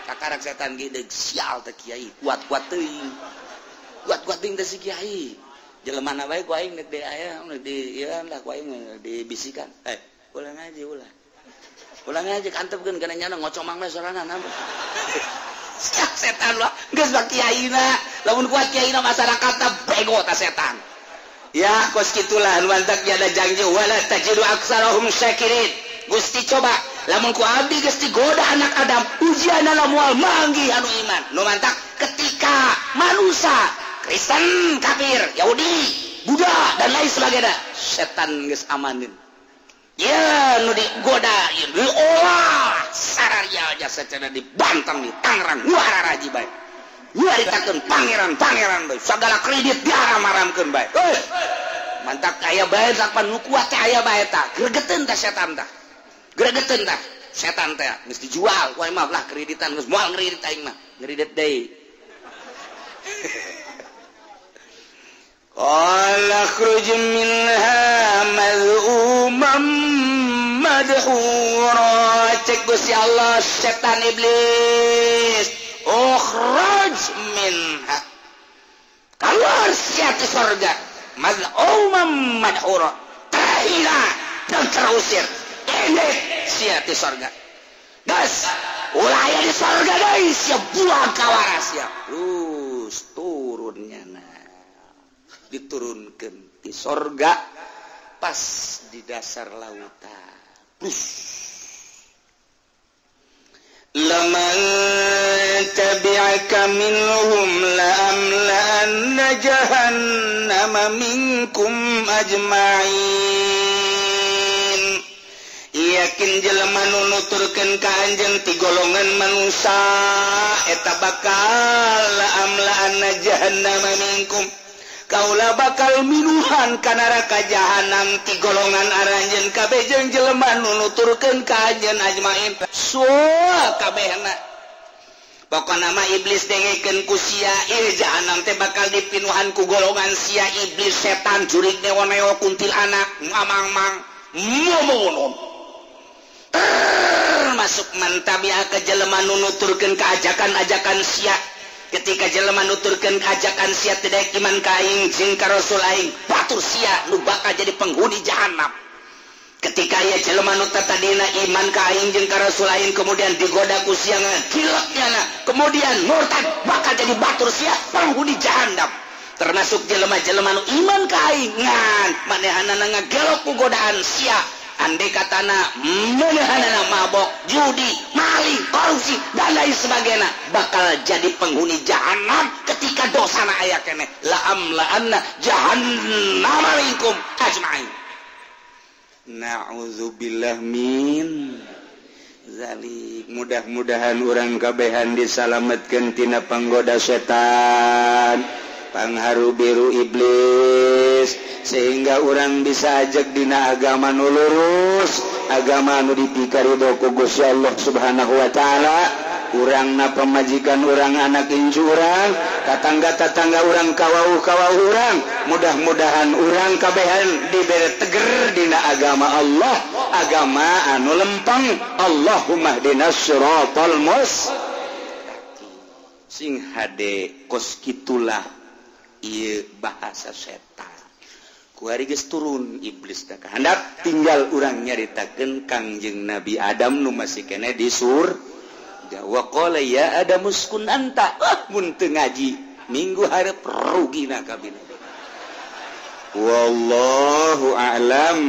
Kakarak setan ge deuk sial teh kiai, kuat-kuat teuing. Kuat-kuat teuing teh si kiai. Jelema na bae ku aing deuk di aya di ieu lah ku aing dibisikan. Ulah ngaji ulah. Ulah ngaji kantepkeun kana nyana ngocomang we sorangan. Siap setan lah, geus bak kiaina. Lamun kuat kiaina masyarakatna bego ta setan. Ya kos kitulah nu mantak ada janji wala tajidu aktsarahum syakirin. Gusti coba lamun ku abdi geus digoda anak Adam, ujianna moal manggih anu iman. Nu mantak ketika manusia Kristen, kafir, Yahudi, Buddha dan lain sebagainya, setan geus amanin. Ya nu digoda, ya diolah sararia jasa cenah dibantang di Tangerang, wararaji bae. Nyaritakeun pangeran-pangeran bae, sagala kredit diharam-haramkeun bae. Heuh. Mantak aya bae sapan nu kuat teh aya bae tah, gregeteun tah setan tah. Gregeteun tah setan teh geus dijual, ku aing mah lah kreditan geus moal ngredit aing mah, ngredit deui. Qala khruj minha madh'uman madhura. Cek Gusti Allah setan iblis, ukhruj minha, keluar sia ti surga, madh'uman madhura, terhina dan terusir, ini sia ti surga. Geus ulah aya di surga deui sia, buang kawara sia. Terus turunnya na diturunkan di sorga pas di dasar lautan. Laman tabi'aka minhum la'amla'anna jahannama minkum ajma'in. Yakin jelema nu nuturkeun ka anjeun ti golongan manusia eta bakal la'amla'anna jahannama minkum. Kaula bakal minuhan ka neraka jahanam ti golongan aranjeun kabeh jeung jelema nu nuturkeun ka anjeun ajmain. Sua kabehna. Pokona mah iblis dengekeun ku sia, ieu jahanam teh bakal dipinuhan ku golongan sia iblis setan jurig neo-neo kuntilanak mamang-mang momonon. Termasuk mantabia ka jelema nu nuturkeun ka ajakan-ajakan sia. Ketika jelema nuturkeun ajakan sia tidak iman ka aing jeung ka rasul aing, batur sia nu bakal jadi penghuni jahanam. Ketika aya jelema nu tadina iman ka aing jeung ka rasul aing kemudian digoda ku sia ngagileknya, kemudian murtad bakal jadi batur sia penghuni jahanam. Termasuk jelema-jelema nu iman ka aing ngan manehanana ngagelok ku godaan sia. Andai katana menehanana mabok, judi, maling, korupsi dan lain sebagainya bakal jadi penghuni jahanam ketika dosana aya keneh. La'am la'anna jahannama minkum ajma'in. Na'udzubillah min zalik. Mudah-mudahan urang kabehan disalametkeun tina panggoda setan, pangharu biru iblis, sehingga orang bisa ajak dina agama nu lurus, agama nu dipikarido ku Gusti Allah Subhanahu wa taala. Urang na pamajikan urang, anak incu urang, tatangga-tatangga urang, kawauh-kawauh urang, mudah-mudahan urang kabehan dibere teger dina agama Allah, agama anu lempeng. Allahumma ihdinas siratal mustaqim. Sing hade kos kitulah ieu bahasa setan. Kuari geus turun iblis teh ka handap, tinggal urang nyaritakeun Kangjeng Nabi Adam nu masih keneh di surga. Wa qala ya Adam uskun anta. Mun teu ngaji minggu hareup rugina kabina. Wallahu a'lam.